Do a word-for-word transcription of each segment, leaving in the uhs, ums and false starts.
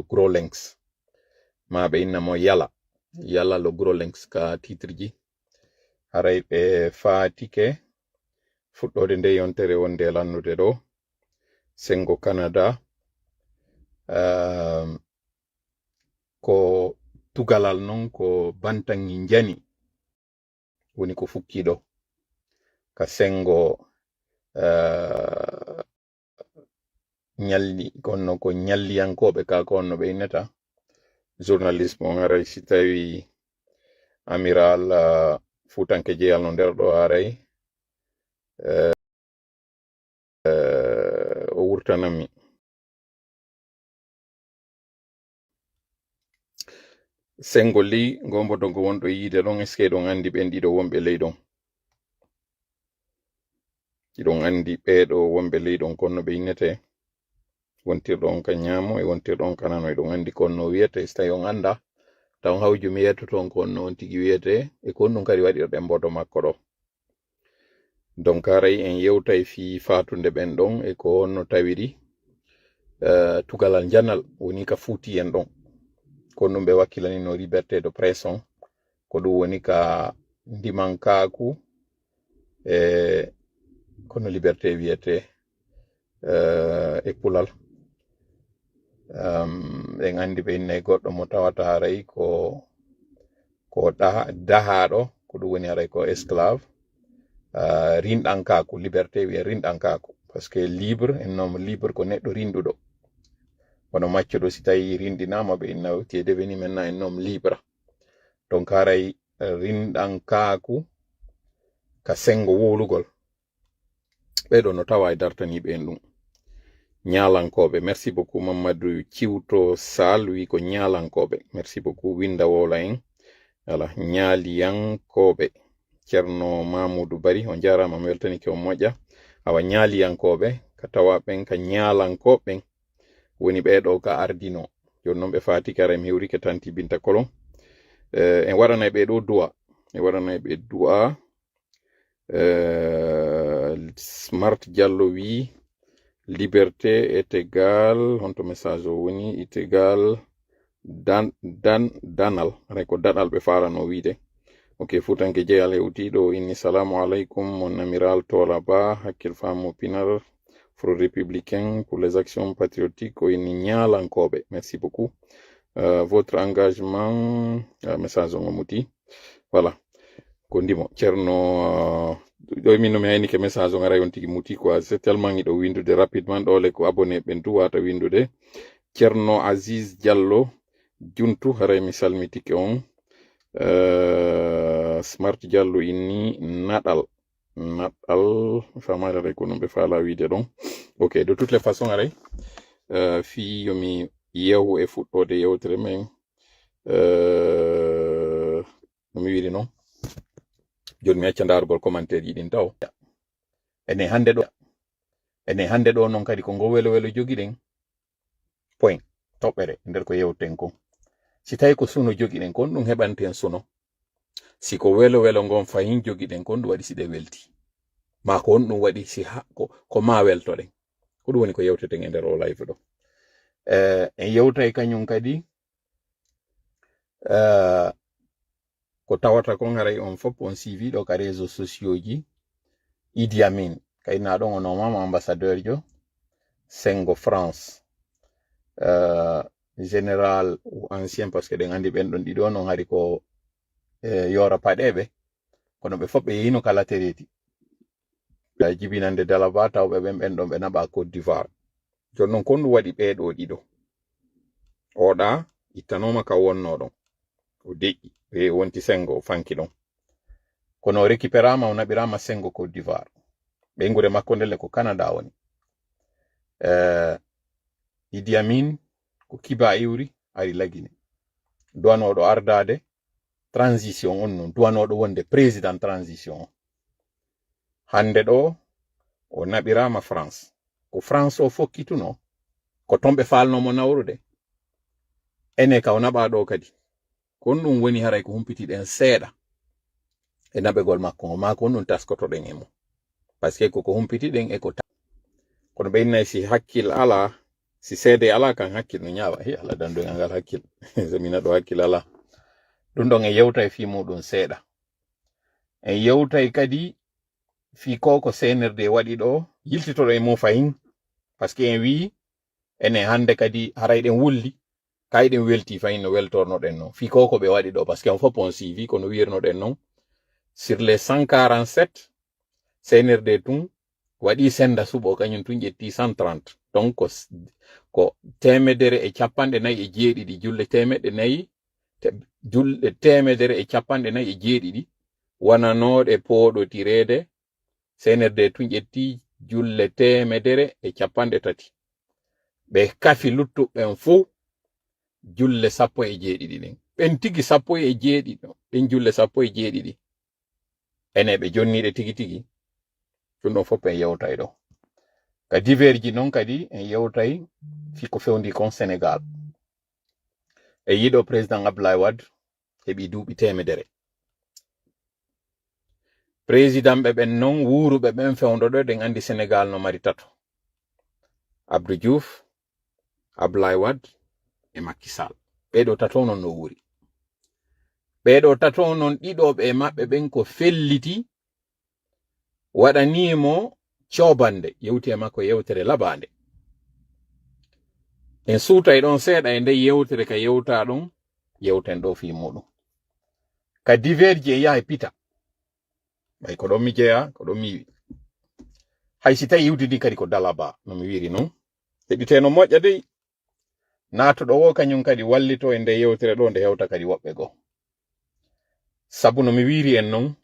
Gros Links, ma ɓe inna mo Yala, Yala le Gros Links ka titre ji. Haray ɓe faatike fuɗɗoode nde yontere wonde lannude ɗo, Senngo Canada, ehm, ko tugalal non ko Bantangi Njani woni ko fukki ɗo ka senngo, eh, ñalli, kono ko ñalliyankooɓe ka, ko honno ɓe innata. Journalisme on haray si tawi Amiral, eh, Fuutanke Jeyal no nder ɗo haray, eh, eh, o wurtanammi. Senngo ley ngoo mbodo ngo wonɗo yiide ɗon, est-ce que eɗon anndi ɓen ɗiɗo wonɓe ley ɗon? Hiɗon anndi ɓee ɗo wonɓe ley ɗon, ko honno ɓe innetee? Wontirɗo on ka ñaamo e wontirɗo on ka nano, eɗon anndi ko honno o wiyetee? Si tawii on anndaa, taw on hawju mi yettoto on ko honno on tigi wiyetee, e ko honɗum kadi waɗirɗen mbodo makko ɗo. Donc, haray en yewtay fii faatunde ɓen ɗon e ko honno tawiri, eh, tugalal njanal woni ka fuuti en ɗon. Ko honɗum ɓe wakkilanino liberté de presse on, ko ɗum woni ka ndimankaaku, e kono liberté wiyetee, eh, e pulal. Em, en anndi ɓe innay goɗɗo mo tawata haray ko, ko daha-, dahaaɗo, ko ɗum woni haray ko esclave. Ah, rinɗankaaku, liberté wiye rinɗankaaku. Parce que libre, en noom libre ko neɗɗo rinɗuɗo. Kono maccuɗo si tawi rinɗinaama, ɓe inna, tu es devenu maintenant un homme libre. Donc haray, eh, rinɗankaaku ka senngo wowlugol. Ɓee ɗoo no tawa e dartaniiɓe en ɗum. Ñaalankooɓe, merci beaucoup. Mamadou Ciwto Sall wi ko ñaalankooɓe. Merci beaucoup. Winda wowla en. Voilà, ñaaliyankooɓe. Ceerno Mamoudou Bari, on jaaraama, mi weltanike, on moƴƴa. Awa, ñaaliyankooɓe, ka tawa ɓen, ka ñaalankooɓe ɓen, woni ɓee ɗoo ka ardinoo. Jooni noon ɓe faatike, ara mi hewrike tanti Binta Kolon. Eh, en waɗanay ɓee ɗoo du'a. En waɗanay ɓe du'a. Eh, Smart Diallo wi, liberté est égal, honto message o woni, est égal dan-, dan-, danal. Haray ko daɗal ɓe faalano wiide. Ok, Fuutanke Jeyal hewtiiɗo o inni, "Salamu aleykum, mon amiral Toola Ba, hakkil faamu pinar, Front Républicain pour les Actions Patriotiques," o inni ñaalankooɓe. Merci beaucoup. Euh, votre engagement, euh, message on o muti. Voilà. Ko ndimo. Ceerno, euh, ɗo min no mi haynike message on aray on tigi muti quoi. C'est tellement hiɗo windude rapidement. Ɗo le ko abonné ɓen tu wata windude. Ceerno Aziz Diallo, Juntu, haray mi salmitike on. Euh, Smart Diallo inni naɗal. Naɗal, mi faamaali haray ko non ɓe faala wiide ɗon. Ok, de toutes les façons, haray, euh, fii yo mi yehu e fuɗɗoode yewtere men. Euh, no mi wiiri non. Jooni mi acca ndaarugol commentaire ji ɗin taw. Ene hannde ɗo, ene hannde ɗo non kadi ko ngo welo welo jogiɗen. Point. Toɓɓere nder ko yewten kon. Si tawi ko suno jogiɗen kon, ɗum heɓanten suno. Si ko welo welo ngon fahin jogiɗen kon, ɗum waɗi si ɗe welti. Ma ko on ɗum waɗi si ha-, ko, ko ma weltoɗen. Ko ɗum woni ko yewteten e nder o live ɗo. Eh, en yewtay kañum kadi, eh, ko tawata kon haray on fof on suivi ɗo ka réseaux sociaux ji. Idi Amin, kayna ɗon o nomama ambassadeur jo, Sengo France. Eh, général ou ancien, parce que ɗen andi ɓen ɗon ɗiɗo non hari ko, eh, yora paɗeɓe. Kono ɓe fof ɓe yehino ka latereti. Eh, jibinande Dalaba, tawɓe ɓen, ɓen ɗon ɓe naɓa Côte d'Ivoire. Jooni non, kon ɗum waɗi ɓee ɗoo ɗiɗo. Oɗa ittanoma ka wonno ɗon. O deƴƴi, ɓe wonti Sengo, o fanki ɗon. Kono o récupérama, o naɓirama Sengo Côte d'Ivoire. Ɓeynguure makko ndelle ko Canada woni. Eh, Idi Amin ko Kiba iwri, ari Lagine. Duwanooɗo ardaade transition on non, duwanooɗo wonde président transition on. Hannde ɗo, o naɓiraama France. Ko France o fokkituno, ko ton ɓe faalno mo nawrude. Ene ka o naɓa ɗo kadi. Kon ɗum woni haray ko humpitiɗen seeɗa e naɓegol makko ngo, maa kon ɗum taskotoɗen e mum. Parce que ko ko humpitiɗen e ko ta-, kono ɓe innay si hakkil alaa, Si seede alaa kan hakkil no ñaawa. Hi, Allah dandugal ngal hakkil. So mi neɗɗo hakkil alaa. Ɗum ɗon en yewtay fii muɗum seeɗa. En yewtay kadi fii ko ko C N R D waɗi ɗo, yiltitoɗo e mum fahin. Parce que en wii, enen hannde kadi haray ɗen wulli, kay ɗen welti fahin no weltornoɗen non. Fii ko ko ɓe waɗi ɗo, parce que on fof on suivi, kono wiirnoɗen non, sur les cent quarante-sept, C N R D tun waɗi senda suɓo, kañum tun ƴetti cent trente. Donc, ko s-, ko teemedere e capanɗe nayi e jeeɗiɗi, julle teemeɗɗe nayi, te-, julle teemedere e capanɗe nayi e jeeɗiɗi, wananooɗe pooɗotireede, C N R D tun ƴetti julle teemedere e capanɗe tati. Ɓe kafi luttuɓe ɓen fow julle sappo e jeeɗiɗi ɗin. Ɓen tigi sappo e jeeɗiɗi, ɗin julle sappo e jeeɗiɗi. Ene ɓe jonniiɗe tigi tigi. Ɗum ɗon fof en yewtay ɗo. Ka divers ji non kadi en yewtay fii ko fewndi kon Sénégal. E yiɗo président Abdoulaye Wade heɓi duuɓi teemedere. Président ɓe ɓen non wuuruɓe ɓen fewndo ɗo, ɗen andi Sénégal no mari tato. Abdou Diouf, Abdoulaye Wade e Macky Sall. Ɓee ɗo tato non no wuuri. Ɓee ɗo tato non ɗiɗo ɓe maɓɓe ɓen ko felliti waɗanii mo coobannde, yewti e makko yewtere laɓaande. En suutay ɗon seeɗa e nden yewtere ka yewtaa ɗon, yewten ɗo fii muɗum. Ka divers ji e yaha e pita. Ɓay ko ɗon mi jeyaa, ko ɗon mi yiwi. Hay si tawi iwdi ndi kadi ko dalaba, no mi wiiri non. Heɗitee no moƴƴa dey. Naatuɗo o kañum kadi wallitoo e nde yewtere ɗo, nde hewta kadi woɓɓe goo. Sabu no mi wiiri en non,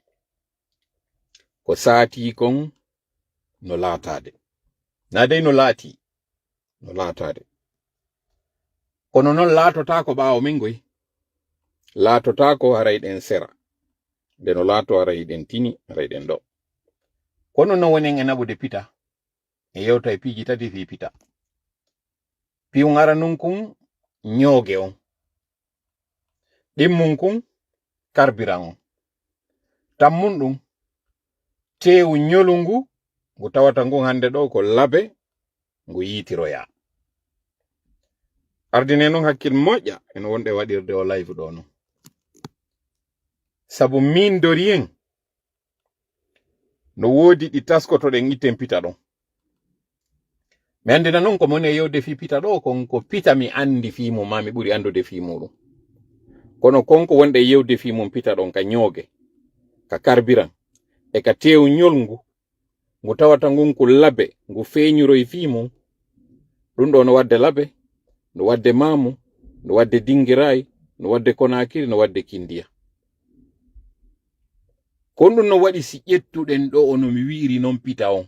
ko saatii kon no laataade. Naa dey no laatii, no laataade. Kono non laatotaako ɓaawo min goy. Laatotaako haray ɗen sera. Nde no laato haray ɗen tini, haray ɗen ɗo. Kono non wonen e naɓude pita. E yewta e piiji tati fii pita. Piwŋara nun kun ñooge on. Ɗimmun kun karbiran on. Tammun ɗum teewu ñolu ngu, ngu tawata ngun hande ɗo ko labe, ngu yiitiroyaa. Ardine non hakkil moƴƴa, en wonɗe waɗirde o live ɗo non. Sabu min doriyen, no woodi ɗi taskotoɗen itten pita ɗon. Mi anndina non ko moni e yewde fii pita ɗo, kon ko pita mi anndi fii mum, maa mi ɓuri anndude fii muɗum. Kono kon ko wonɗe e yewde fii mum pita ɗon ka ñooge, ka karbiran, e ka teewu ñolngu, ngu tawata ngun ko labe, ngu feeñuroy fii mum. Ɗum ɗo no waɗde labe, no waɗde maamu, no waɗde dingiraay, no waɗde konaakiri, no waɗde kindiya. Kon ɗum no waɗi si ƴettuɗen ɗo o no mi wi'iri non pita on.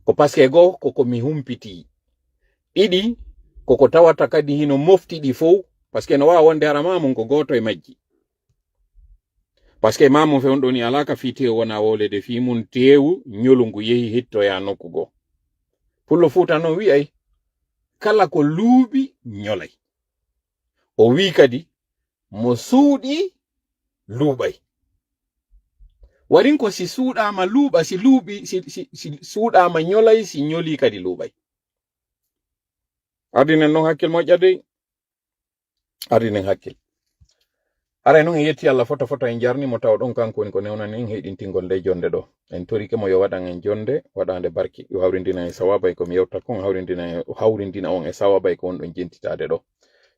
Ko parce que goo ko ko mi humpitii. Ɗiɗi, ko ko tawata kadi hino mofti ɗi fow, parce que no waawa wonde hara maamu ko gooto e majji. Parce que maamu fe on ɗoni alaa ka fii teewu wona wolede fii mum teewu ñolu ngu yehi hittoyaa nokku goo. Pullo Fuuta non wi'ay, kala ko luuɓi ñolay. O wi'i kadi, mo suuɗii luuɓay. Warin ko si suuɗaama luuɓa, si luuɓi, si, si, si suuɗaama ñolay, si ñolii kadi luuɓay. Ardinen non hakkil moƴƴa dey. Ardinen hakkil. Aray non en yetti Allah foto foto en jarni mo taw ɗon kanko woni ko newnani en heyɗintingol nde jonde ɗo. En torike mo yo waɗan en jonde, waɗande barki. Yo hawrindina en sawaba e ko mi yewta kon, hawrindina en, hawrindina on e sawaba e ko wonɗon jentitaade ɗo.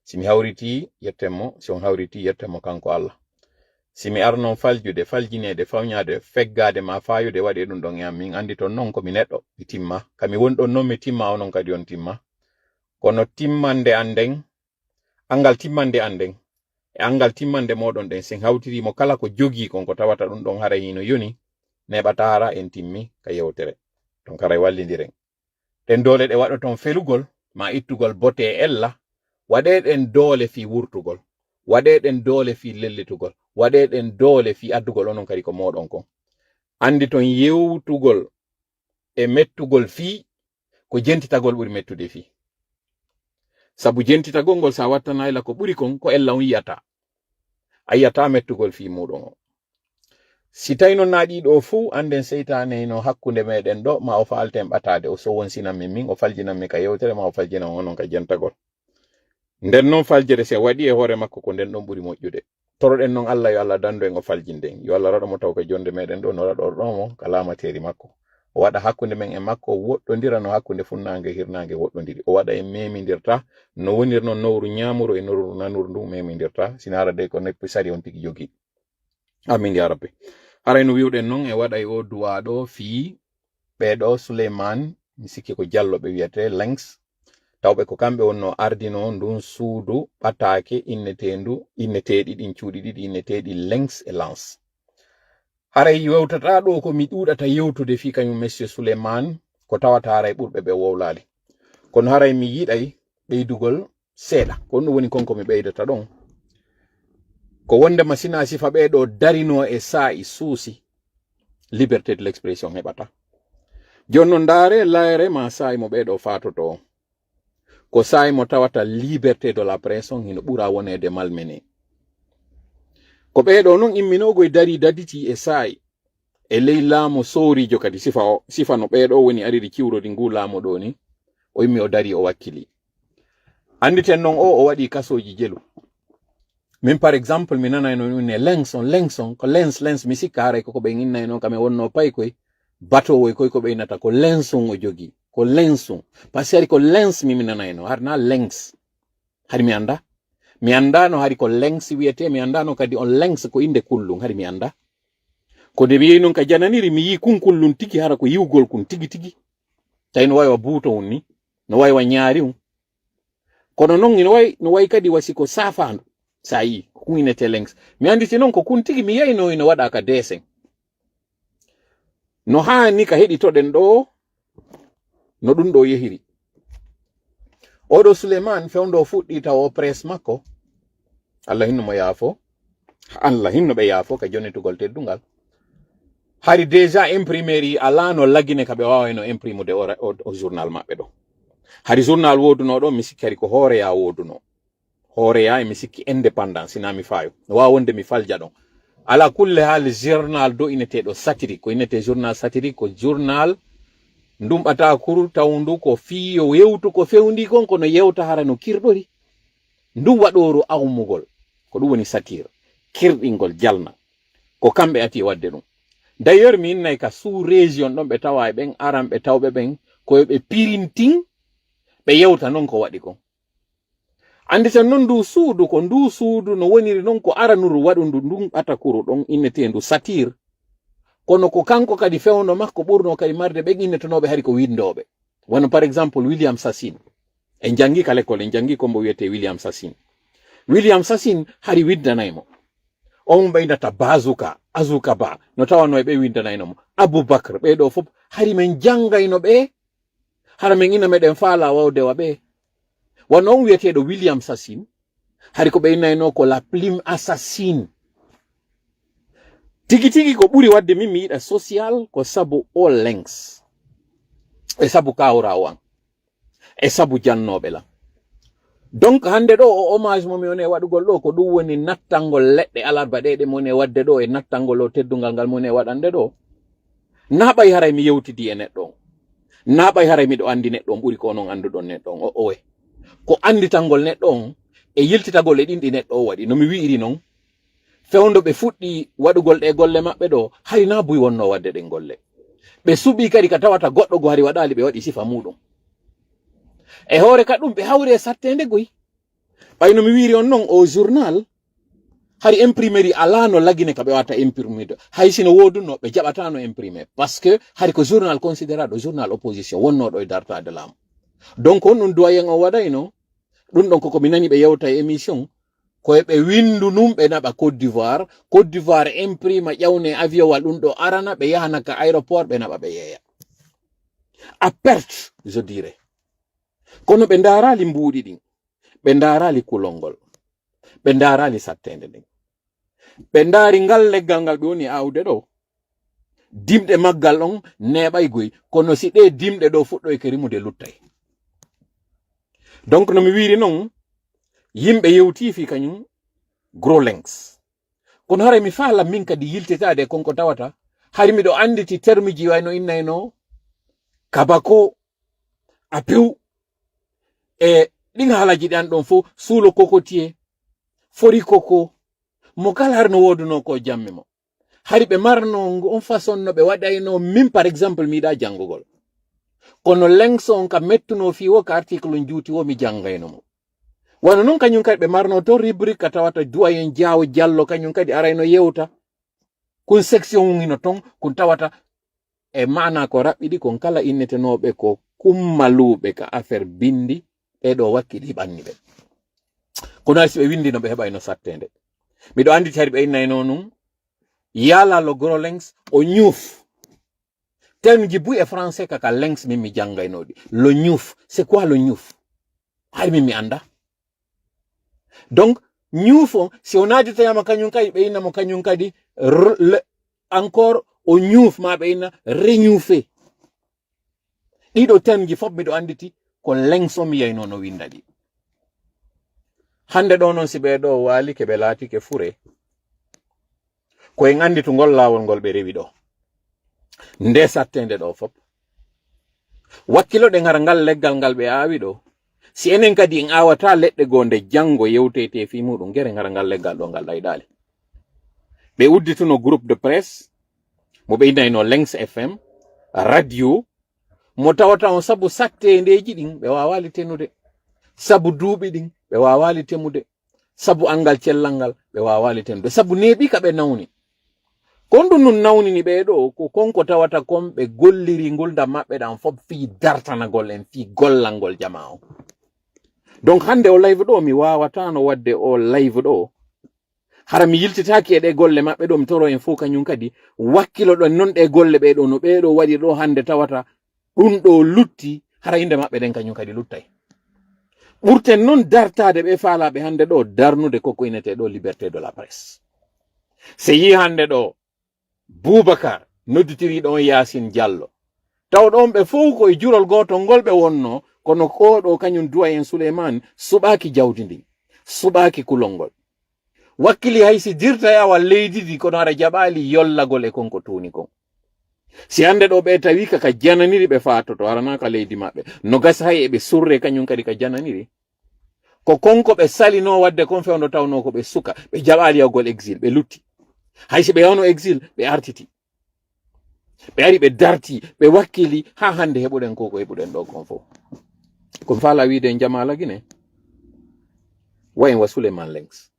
Si mi hawriti, yetten mo. Si on hawriti, yetten mo kanko Allah. Si mi arnon faljude, faljineede, fawñaade, feggaade ma faayude, waɗee ɗum ɗon e am. Min anndi ton non ko mi neɗɗo, mi timma. Ka mi woni ɗon non mi timma, onon kadi on timma. Kono timmande an nden, anngal timmande an nden, e anngal timmande mooɗon ɗen, sen hawtiri mo kala ko jogii kon ko tawata ɗum ɗon haray hino yoni, neeɓataa hara en timmi ka yewtere. Ton haray wallindiren. Ɗen doole ɗe waɗoton felugol, maa ittugol bote e ella, waɗee ɗen doole fii wurtugol, waɗee ɗen doole fii lellitugol, waɗee ɗen doole fii addugol onon kadi ko mooɗon kon. Anndi ton yewtugol e mettugol fii ko jentitagol ɓuri mettude fii. Sabu jentitagol ngol, sa wattanaay la ko ɓuri kon, ko ella on yi'ata. A yi'ata mettugol fii muuɗum on. Si tawi noon naa ɗii ɗoo fof, annden seytaane hino hakkunde meɗen ɗo, ma o faalten ɓataade, o sowonsinan min, min, o faljinan mi ka yewtere, ma o faljinan onon ka jentagol. Nden noon faljere se waɗi e hoore makko, ko nden ɗon ɓuri moƴƴude. Toroɗen noon Allah, yo Allah dandu en, o faljinde en. Yo Allah raɗo mo taw ka jonde meɗen ɗo, no raɗorɗo mo ka laamateeri makko. O waɗa hakkunde men e makko, woɗɗondira no hakkunde funnaange e hirnaange woɗɗondiri. O waɗa en memindirta, no wonir noon nowru ñaamuru e nowru nanuru ndu memindirta, sina hara dey ko neppi sari on tigi jogii. Amin ya Rabbi. Haray no wiwɗen noon e waɗa e o duwaa ɗo fii ɓee ɗo Suleymaan, mi sikki ko Jallo ɓe wiyetee, Lenks. Tawɓe ko kamɓe wonnoo ardinoo ndun suudu ɓataake inneteendu, inneteeɗi ɗin cuuɗi ɗiɗi inneteeɗi Lenks e Lens. Haray yewtataa ɗo ko mi ɗuuɗata yewtude fii kañum Monsieur Suleymaan, ko tawata haray ɓurɓe ɓe wowlaali. Kono haray mi yiɗay ɓeydugol seeɗa. Ko ɗum woni kon ko mi ɓeydata ɗon. Ko wondema sina sifa ɓee ɗo darinoo e saa'i suusi, liberté de l'expression heɓata. Jooni non ndaare, layre ma saa'i mo ɓee ɗo faatotoo. Ko saa'i mo tawata liberté de la presse on hino ɓura woneede malmenee. Ko ɓee ɗo non imminoogo e darii daditi e saa'i e ley laamu sooriijo kadi sifa o, sifa no ɓee ɗo woni ariri ciwrodi ngu laamu ɗo ni, o immi o darii o wakkilii. Annditen non o, o waɗii kasooji jelu. Min, par exemple, mi nanayno ɗum ne Lenks on, Lenks on, ko Lens, Lens, mi sikka haray ko ko ɓe innayno kam e wonno paykoy, batoowoy koy ko ɓe innata ko Lens on o jogii, ko Lens on. Parce que hari ko Lens mi, mi nanayno, har na Lenks. Hari mi annda. Mi anndaano hari ko Lenks wiyetee, mi anndaano kadi on Lenks ko innde kullun, hari mi annda. Ko nde mi yehi non ka jananiri, mi yii kun kullun tigi, hara ko yiwgol kun tigi tigi. Tawi no wayi wa buuto un ni, no wayi wa ñaari un. Kono non ino wayi, no wayi kadi wa si ko saafaandu. Sa yii, ko kun innetee Lenks. Mi annditi non ko kun tigi mi yeyno ino waɗa ka desen. No haani ka heɗitoɗen ɗo, no ɗum ɗo yehiri. Oɗo Suleymaan fewndo fuɗɗi tawo presse makko. Allah hinno mo yaafo. Allah hinno ɓe yaafo ka jonnitugol teddungal. Hari déjà imprimerie alaano Lagine ka ɓe waawayno imprimude o, o, o journal maɓɓe ɗo. Hari journal wooduno ɗo, mi sikki hari ko Hooreya wooduno. Hooreya e mi sikki Indépendant, sina mi faayo. No waawa wonde mi falja ɗon. Ala kulle haali, journal do inneteeɗo satirique. Ko innetee journal satirique, ko journal ndum ɓatakuru tawndu ko fii yo yewtu ko fewndi kon, kono yewta hara no kirɗori. Ndum waɗooru awmugol. Ko ɗum woni satire. Kirɗingol jalna. Ko kamɓe ati e waɗde ɗum. D'ailleurs, mi innay ka sous-région ɗon ɓe tawa e ɓen aran ɓe tawɓe ɓen, ko yo ɓe pirintin, ɓe yewta non ko waɗi kon. Annditen non ndu suudu, ko ndu suudu no woniri non ko aranuru waɗundu ndun ɓatakuru ɗon inneteendu satire. Kono ko kanko kadi fewndo makko ɓurno kadi marde ɓen innetonooɓe hari ko winndooɓe. Wano par exemple William Sassine. En janngi ka l'école, en janngi ko mbo wiyetee William Sassine. William Sassine hari winndanay mo. On ɓe innata Bazooka, Azuka Ba, no tawano e ɓe winndanayno mo. Abubakar, ɓee ɗo fof hari men janngayno ɓe. Hara men ina meɗen faala wawde wa ɓe. Wano on wiyeteeɗo William Sassine, hari ko ɓe innayno ko la plume assassine. Tigi tigi ko ɓuri waɗde min mi yiɗa social ko sabu o Lenks. E sabu kawra o an. E sabu jannooɓe lan. Donc hannde ɗo o hommage mo mi woni e waɗugol ɗo ko ɗum woni nattangol leɗɗe alarba ɗe ɗe mi woni e waɗde ɗo e nattangol o teddungal ngal mi woni e waɗande ɗo. Naa ɓay haray mi yewtidi e neɗɗo on. Naa ɓay haray miɗo anndi neɗɗo on ɓuri ko onon annduɗon neɗɗo on. O, owe. Ko annditangol neɗɗo on e yiltitagol e ɗin ɗi neɗɗo o waɗi. No mi wi'iri non, fewndo ɓe fuɗɗi waɗugol ɗe golle maɓɓe ɗo, hari naa buy wonno waɗde ɗen golle. Ɓe suɓii kadi ka tawata goɗɗo go hari waɗaali ɓe waɗi sifa muuɗum. E hoore ka ɗum ɓe hawri e satteende goy. Ɓay no mi wiiri on non o journal, hari imprimerie alaano Lagine ka ɓe wata imprimude. Hay sino woodunoo, ɓe jaɓataano imprimer. Parce que hari ko journal considéraɗo journal opposition wonnooɗo e dartaade laamu. Donc on ɗum doyen o waɗayno, ɗum ɗon koko mi nani ɓe yewta e émission, ko e ɓe winndu nun ɓe naɓa Côte d'Ivoire, Côte d'Ivoire imprima ƴawne avion wal ɗum ɗo arana, ɓe yahana ka aéroport, ɓe naɓa ɓe yeeya. À perte, je dirais. Kono ɓe ndaaraali mbuuɗi ɗin, ɓe ndaaraali kulol ngol, ɓe ndaaraali satteende nden. Ɓe ndaari ngal leggal ngal ɓe woni aawde ɗo. Dimɗe maggal on neeɓay goy, kono si ɗee dimɗe ɗo fuɗɗoyke rimude luttay. Donc no mi wiiri non, yimɓe yewtii fii kañum Gros Lenks. Kono haray mi faala min kadi yiltitaade e kon ko tawata hari miɗo annditi termiji wayno innayno kabako, apew, e ɗin haalaji ɗi an ɗon fof, suulo kokotiye, fori koko, mo kala har no woodunoo ko jamme mo. Hari ɓe marno on façon no ɓe waɗayno min, par exemple, mi yiɗa janngugol. Kono lenso on ka mettuno fii wo ka article on juuti wo mi janngayno mo. Wano non kañum kadi ɓe marno to rubrique ka tawata doyen Diaw Diallo, kañum kadi arayno yewta. Kun section on hino ton, kun tawata e maana ko raɓɓiɗi kon kala innetenooɓe ko kummaluuɓe ka affaire bindi, ɓe ɗo wakkili hiɓanni ɓe. Kono hay si ɓe windino ɓe heɓayno satteende. Miɗo anndi hari ɓe innayno nun, yala lo gros linge, o ñuuf. Terme ji buy e français kaka linge min mi janngaynoɗi. Lo ñuuf, c'est quoi lo ñuuf? Hari min mi annda. Donc, ñuufo, si o naati tawama kañum kadi, ɓe inna mo kañum kadi, r-, le-, encore, o ñuuf ma ɓe inna reñuufe. Ɗiɗo terme ji fof miɗo annditi ko lenso mi yayno no winda ɗi. Hannde ɗo noon si ɓee ɗo waali ke ɓe laati ke fure. Ko en anndi to ngol laawol ngol ɓe rewi ɗo. Nde satteende ɗo fof. Wakkiloɗen hara ngal leggal ngal ɓe aawi ɗo. Si enen kadi en aawata leɗɗe goo nde janngo yewteyte fii muɗum, gere hara ngal leggal ɗo ngal ɗayɗaali. Ɓe uddituno groupe de presse, mo ɓe innayno Lengs F M, radio, mo tawata on sabu satteendeeji ɗin ɓe waawaali tenude. Sabu duuɓi ɗin ɓe waawaali temude. Sabu anngal cellal ngal ɓe waawaali tenude. Sabu neeɓi ka ɓe nawni. Kon ɗum nun nawnini ɓee ɗo, ko kon ko tawata kon ɓe golliri ngulndam maɓɓe ɗan fof fii dartanagol en, fii gollangol jamaa on. Donc hannde o live ɗo, mi waawataano waɗde o live ɗo. Hara mi yiltitaaki e ɗe golle maɓɓe ɗo, mi toro en fof kañum kadi, wakkilo ɗon non ɗe golle ɓee ɗo, no ɓee ɗo waɗi ɗo hannde tawata ɗum ɗo lutti, hara innde maɓɓe ɗen kañum kadi luttay. Ɓurten non dartaade ɓe faalaaɓe hannde ɗo, darnude ko ko innetee ɗo liberté de la presse. Se yii hannde ɗo, Boubacar nodditiri ɗon Yaasin Diallo. Taw ɗon ɓe fow ko e jurol gootol ngol ɓe wonno, kono ko ɗo kañum doyen Souleymane suɓaaki jawdi ndin, suɓaaki kulol ngol. Wakkili hay si dirta yawa leydi ndi, kono hara jaɓaali yollagol e kon ko tuuni kon. Si hannde ɗo ɓe tawi ka, ka jananiri ɓe faatoto, hara na ka leydi maɓɓe. No gasa hay eɓe surre kañum kadi ka jananiri. Ko kon ko ɓe salino waɗde kon fewndo tawno ko ɓe suka, ɓe jaɓaali yahgol exil, ɓe lutti. Hay si ɓe yahno exil, ɓe artiti. Ɓe ari, ɓe darti, ɓe wakkili, haa hannde heɓuɗen ko, ko heɓuɗen ɗo kon fof. Ko mi faala wiide en jamaa Lagine, wa en wa Souleymane Lengs.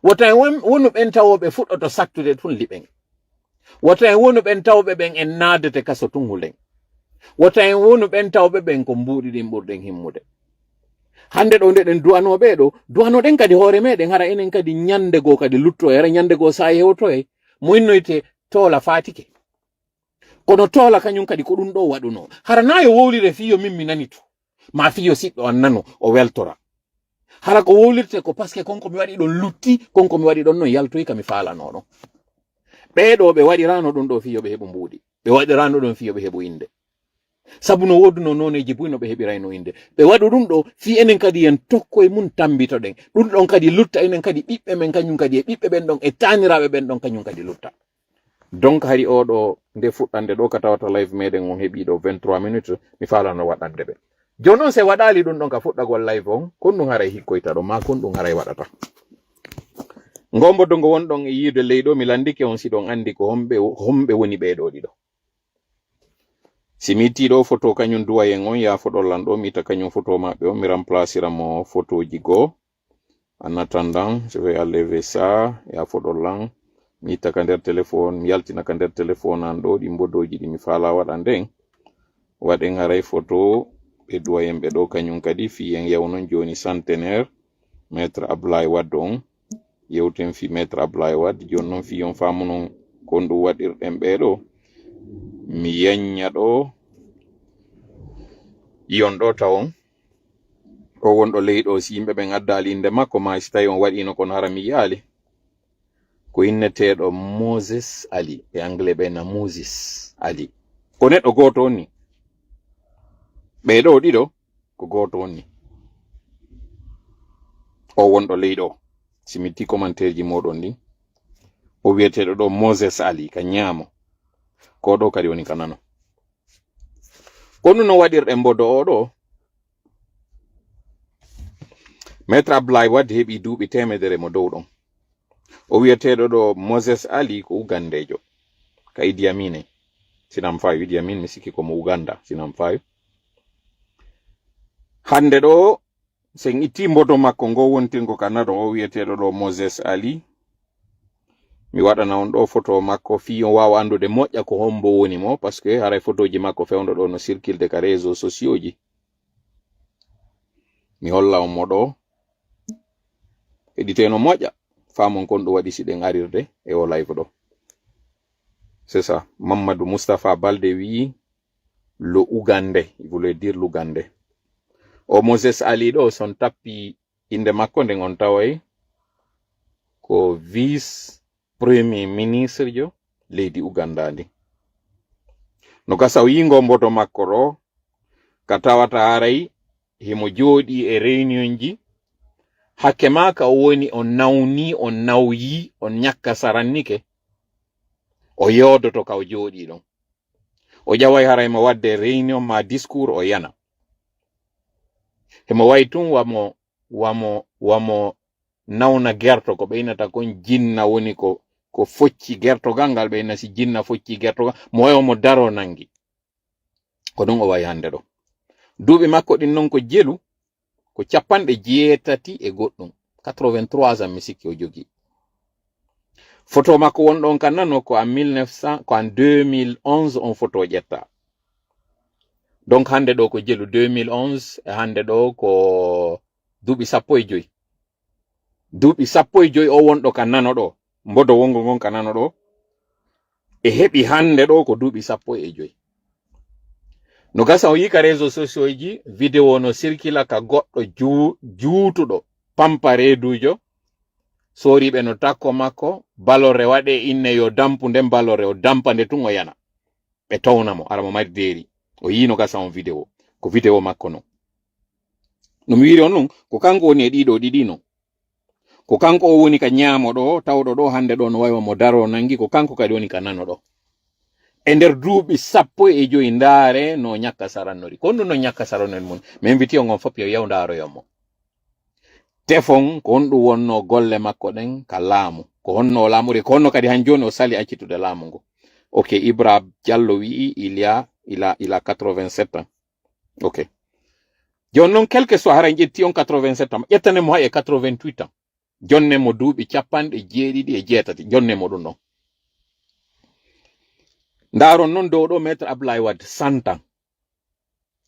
Wota en won-, wonu ɓen tawooɓe fuɗɗoto sattude tun liɓen. Wota en wonu ɓen tawɓe ɓen en naadete kaso tun hulen. Wota en wonu ɓen tawɓe ɓen ko mbuuɗi ɗin ɓurɗen himmude. Hannde ɗo nde ɗen duwanooɓe ɗo, duwanoɗen kadi hoore meɗen, hara enen kadi ñande goo kadi luttoye, hara ñande goo saa'i hewtoye, mo innoyte toola faatike. Kono toola kañum kadi ko ɗum ɗo waɗunoo. Hara na yo wowlire fii yo min mi nanitu, maa fii yo siɗɗo an nanu, o weltora. Hara ko wowlirte ko parce que kon ko mi waɗi ɗon lutti, kon ko mi waɗi ɗon non yaltoyi ka mi faalanoo ɗon. Ɓee ɗo ɓe waɗiraano ɗum ɗo fii yo ɓe heɓu mbuuɗi. Ɓe waɗiraano ɗum fii yo ɓe heɓu innde. Sabu no woodunoo nooneeji buy no ɓe heɓirayno innde. Ɓe waɗu ɗum ɗo fii enen kadi en tokkoy mun tambitoɗen. Ɗum ɗon kadi lutta enen kadi ɓiɓɓe men kañum kadi e ɓiɓɓe ɓen ɗon e taaniraaɓe ɓen ɗon kañum kadi lutta. Donc hari o ɗo nde fuɗɗande ɗo ka tawata live meɗen on heɓi ɗo vingt-trois minutes, mi faalano waɗande ɓe. Jooni on se waɗaali ɗum ɗon ka fuɗɗagol live on, kon ɗum haray hikkoyta ɗo, ma kon ɗum haray waɗata. Ngombo dongo won ɗon e yiide ley ɗo, mi landike on si ɗon andi ko homɓe, homɓe woni ɓee ɗo ɗiɗo. Si mi itti ɗo photo kañum doyen on, ya foɗol lan ɗo, mi itta kañum photo maɓɓe on, mi remplacira mo photoji goo. En attendant, je vais enlever ça, ya foɗol lan. Mi itta ka nder téléphone, mi yaltina ka nder téléphone an ɗo, ɗi mbodoji ɗi mi faala waɗa nden. Waɗen haray photo ɓe doyen ɓe ɗo kañum kadi, fii en yawnon jooni centenaire, maître Ablaye Wade on. Yewten fii maître Ablaye Wade, jooni non fii on faamunon kon ɗum waɗirɗen ɓee ɗo. Mi yañña ɗo, yon ɗo tawon. O wonɗo ley ɗo, si yimɓe ɓen addaali innde makko, maa si tawi on waɗiino kono hara mi yi'aali. Ko inneteeɗo Moses Ali, e anglais ɓe na Moses Ali. Ko neɗɗo gooto on ni. Ɓee ɗo ɗiɗo, ko gooto on ni. O wonɗo ley ɗo. Si mi itti commentaire ji mooɗon ɗin. O wiyeteeɗo ɗo Moses Ali ka ñaamo. Ko ɗo kadi woni ka nano. Ko ɗum no waɗirɗen mbodo o ɗo. Maître Abdoulaye Wade heɓi duuɓi teemedere mo dow ɗon. O wiyeteeɗo ɗo Moses Ali ko Ugandejo. Ka Idi Amin en. Sinan fayo Idi Amin mi sikki ko mo Uganda. Sinan fayo. Hannde ɗo, sen itti mbodo makko ngo wontingo ka nano o wiyeteeɗo ɗo Moses Ali. Mi waɗana on ɗo photo makko fii on waawa anndude moƴƴa ko hombo woni mo, parce que haray photoji makko fewndo ɗo no circulde ka réseaux sociaux ji. Mi holla on mo ɗo. Heɗiteno moƴƴa. Faamon kon ɗo waɗi si ɗen arirde e o live ɗo. C'est ça. Mamadou Moustapha Balde wi'i, le Ougandais, il voulait dire l'Ougandais. O Moses Ali ɗo, son tappi innde makko nden on taway ko vice premier ministre jo leydi Uganda ndi. No gasa o yingo mbodo makko ɗo, ka tawata haray himo jooɗi e réunion ji, hakke ma ka o woni on nawni, on nawyi, on ñakka sarannike, o yoodoto ka o jooɗi ɗon. O ƴaway haray mo waɗde réunion ma discours o yana. Himo wayi tun wamo, wamo, wamo nawna gerto ko ɓeynata kon jinna woni ko, ko focci gertogal ngal ɓeyna si jinna focci gertogal. Mo wayi mo daro nangi. Ko ɗum o wayi hannde ɗo. Duuɓi makko ɗin non ko jelu, ko capanɗe jeetati e goɗɗum. Quatre-vingt-trois ans mi sikki o jogii. Photo makko won ɗon ka nano ko en mille neuf cent, ko en deux mille onze on photo ƴetta. Donc hannde ɗo ko jelu deux mille onze, e hannde ɗo ko duuɓi sappo e joy. Duuɓi sappo e joy o wonɗo ka nano ɗo. Mbodo wongo ngon ka nano ɗo. E heɓi hannde ɗo ko duuɓi sappo e joy. No gasa o yii ka réseaux sociaux ji, vidéo no circula ka goɗɗo juu-, juutuɗo, pampa reedujo. Sooriɓe no takko makko, balore waɗe inne yo dampu nden balore, o dampa nde tun o yana. Ɓe towna mo, ara mo mari deeri. O yii no gasa on vidéo. Ko vidéo makko non. No mi wiiri on nun, ko kanko woni e ɗiɗo ɗiɗi non. Ko kanko o woni ka ñaamo ɗo, tawɗo ɗo hannde ɗo no wayi wa mo daro nangi, ko kanko kadi woni ka nano ɗo. E nder duuɓi sappo e joy ndaare no ñakka sarannori. Ko ɗum no ñakka sarannori mun. Mi inviti on on fof yo yaw ndaaroyon mo. Tefon, ko honɗum wonno golle makko ɗen ka laamu? Ko honno o laamuri? Ko honno kadi han jooni o sali accitude laamu ngu? Ok, Ibra Diallo wi'i, il y a, il a, il a quatre-vingt-sept ans. Ok. Jooni non, quel que soit, hara en ƴetti on quatre-vingt-sept ans, ƴettane mo hay e quatre-vingt-huit ans. Jonne mo duuɓi capanɗe jeeɗiɗi e jeetati. Jonne mo ɗum ɗon. Ndaaron non dow ɗo Maître Abdoulaye Wade, cent ans.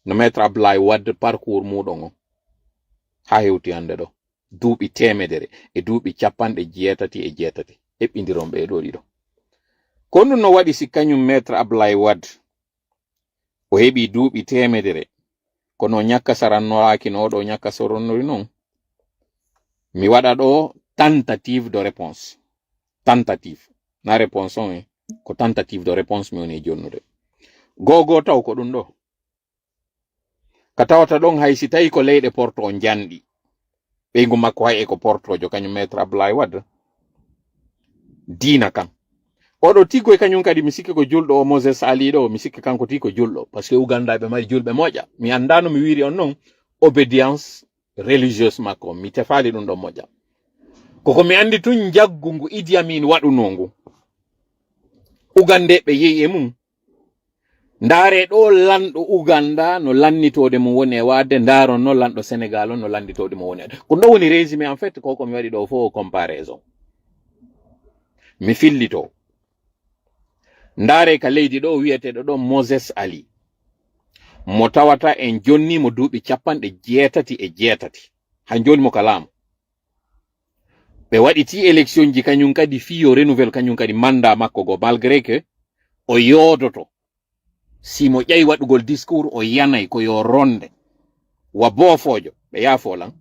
No Maître Abdoulaye Wade parcours muuɗon on. Haa hewti hannde ɗo. Duuɓi teemedere e duuɓi capanɗe jeetati e jeetati. Eɓɓindiron ɓe ɗo ɗiɗo. Ko ɗum no waɗi si kañum Maître Abdoulaye Wade o heɓi duuɓi teemedere, kono ñakka sarannoraaki no oɗo ñakka soronnori non. Mi waɗa ɗo tentative de réponse. Tentative. Na réponse on, eh, ko tentative de réponse mi woni e jonnude. Gogo taw ko ɗum ɗo. Ka tawata ɗon hay si tawi ko leyɗe porto on janɗi. Ɓeygu makko hay e ko portojo, kañum Maître Abdoulaye Wade. Diina kan. Oɗo tiggo e kañum kadi mi sikki ko julɗo o Moses Ali ɗo, mi sikki kanko ti ko julɗo. Parce que Uganda ɓe mari julɓe moƴƴa. Mi annda no mi wiiri on non, obédience religieuse makko. Mi tefaali ɗum ɗon moƴƴa. Koko mi anndi tun njaggu ngu Idi Amin waɗunoo ngu. Ugandeeɓe yehi e mum. Ndaare ɗo lanɗo Uganda no lannitoode mum woni e waadde, ndaaron no lanɗo Senegal on no lannitoode mum woni e waadde. Ko ɗo woni résumé en fait, ko ko mi waɗi ɗo fof comparaison. Mi fillito. Ndaare ka leydi ɗo wiyeteeɗo ɗo Moses Ali. Mo tawata en jonni mo duuɓi capanɗe jeetati e jeetati. Han joni mo ka laamu. Ɓe waɗiti élection ji kañum kadi fii yo renouvelle kañum kadi mandat makko go, malgré que o yoodoto. Si mo ƴawi waɗugol discours, o yanay ko yo ronde. Wa boofoojo, ɓe yaafoo lan.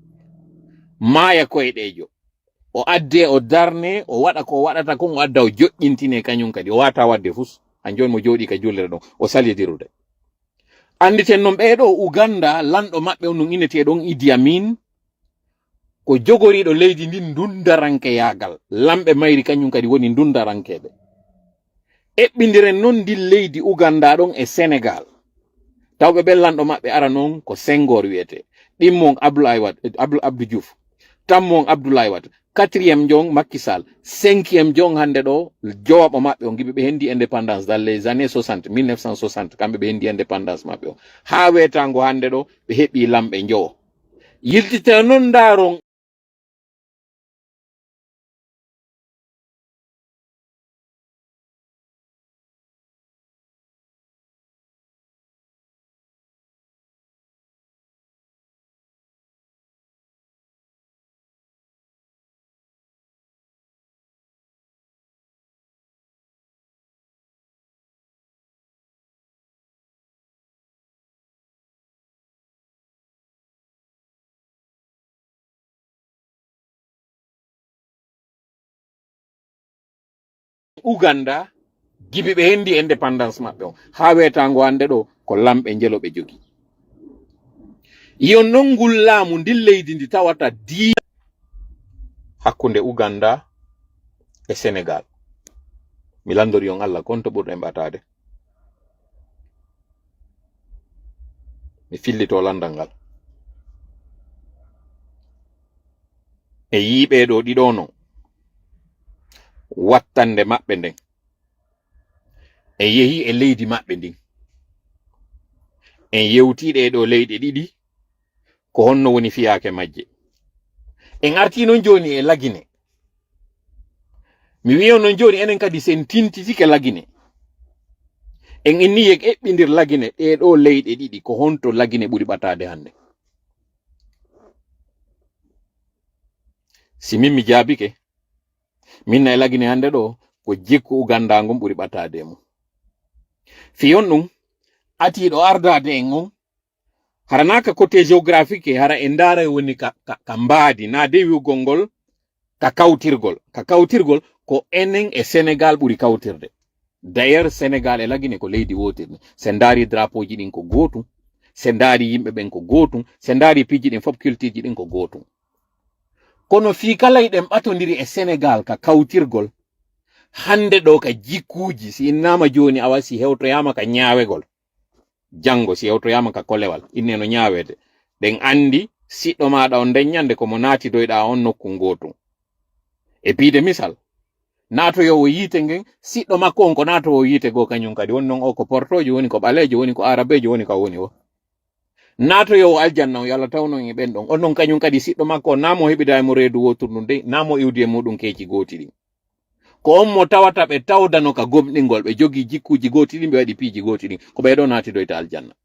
Maaya koyɗeejo. O adde, o darne, o waɗa ko o waɗata kon, o adda o joƴƴintine kañum kadi. O waata waɗde fus. Han joni mo jooɗi ka jullere ɗon, o salidirude. Annditen non ɓee ɗo Uganda, lanɗo maɓɓe on ɗum inneteeɗo on Idi Amin, O jogoriiɗo leydi ndin ndundarankeyaagal. Lamɓe mayri kañum kadi woni ndundarankeeɓe. Eɓɓindiren noon ndin leydi Uganda ɗon e Senegal. Tawɓe ɓen lanɗo maɓɓe ara noon ko Senghor wiyetee. Ɗimmo on Abdoulaye Wade, Abdou, Abdou Diouf. Tammo on Abdoulaye Wade. Quatrième njon Macky Sall. Cinquième njon hannde ɗo, jowaɓo maɓɓe on, giɓe ɓe hendi indépendance dans les années soixante, mille neuf cent soixante, kamɓe ɓe hendi indépendance maɓɓe on. Haa weetaango hannde ɗo, ɓe heɓi lamɓe njowo. Yiltite noon ndaaron. Uganda, giɓe ɓe hendi indépendance maɓɓe on. Haa weetaango hannde ɗo, ko lamɓe njelo ɓe jogi. Yo non ngul laamu, ndin leydi ndi tawata di hakkunde Uganda e Senegal. Mi lanndori on Allah, kon to ɓurɗen ɓataade. Mi fillito lanndal ngal. E yiiɓe ɗo ɗiɗo non, wattande maɓɓe nden. En yehi e leydi maɓɓe ndin. En yewtii ɗee ɗoo leyɗe ɗiɗi, ko honno woni fiyaake majje. En artii non jooni e Lagine. Mi wi'o non jooni enen kadi sen tintitike Lagine. En inni yek eɓɓindir Lagine, ɗee ɗoo leyɗe ɗiɗi, ko honto Lagine ɓuri ɓataade hannde? Si min mi jaabike, min na e Lagine hannde ɗo, ko jikku Uganda ngon ɓuri ɓataade e mum. Fii honɗum? Atiiɗo ardaade en on, hara naa ka côté géographique, hara e ndaara e woni ka, ka, ka mbaadi, naa de wi'ugol ngol ka kawtirgol. Ka kawtirgol, ko enen e Senegal ɓuri kawtirde. D'ailleurs, Senegal e Lagine ko leydi wootirdi. Se ndaari drapeau ji ɗin ko gootum, se ndaari yimɓe ɓen ko gootum, se ndaari piiji ɗin fof, culture ji ɗin ko gootum. Kono fii kala hiɗen ɓatondiri e Senegal ka kawtirgol, hannde ɗo ka jikkuuji, si innaama jooni awa si hewtoyaama ka ñaawegol, janngo si hewtoyaama ka kolewal, inne no ñaaweede, ɗen anndi siɗɗo maaɗa on nden ñannde ko mo naatidoyɗaa on nokku ngootum. E piide misal, naatoyoowo yiite ngen, siɗɗo makko on ko naatoowo yiite goo kañum kadi, woni non o ko portoojo, woni ko ɓaleejo, woni ko aarabeejo, woni ka woni o. Naatoyoowo aljanna on, yo Allah tawnu en e ɓen ɗon. On non kañum kadi siɗɗo makko on, naa mo heɓida e mo reedu wootur ndun dey, naa mo iwdi e muɗum keeci gooti ɗin. Ko on mo tawata ɓe tawdano ka gomɗingol, ɓe jogii jikkuuji gooti ɗin, ɓe waɗi piiji gooti ɗin. Ko ɓee ɗoo naatidoyta aljanna.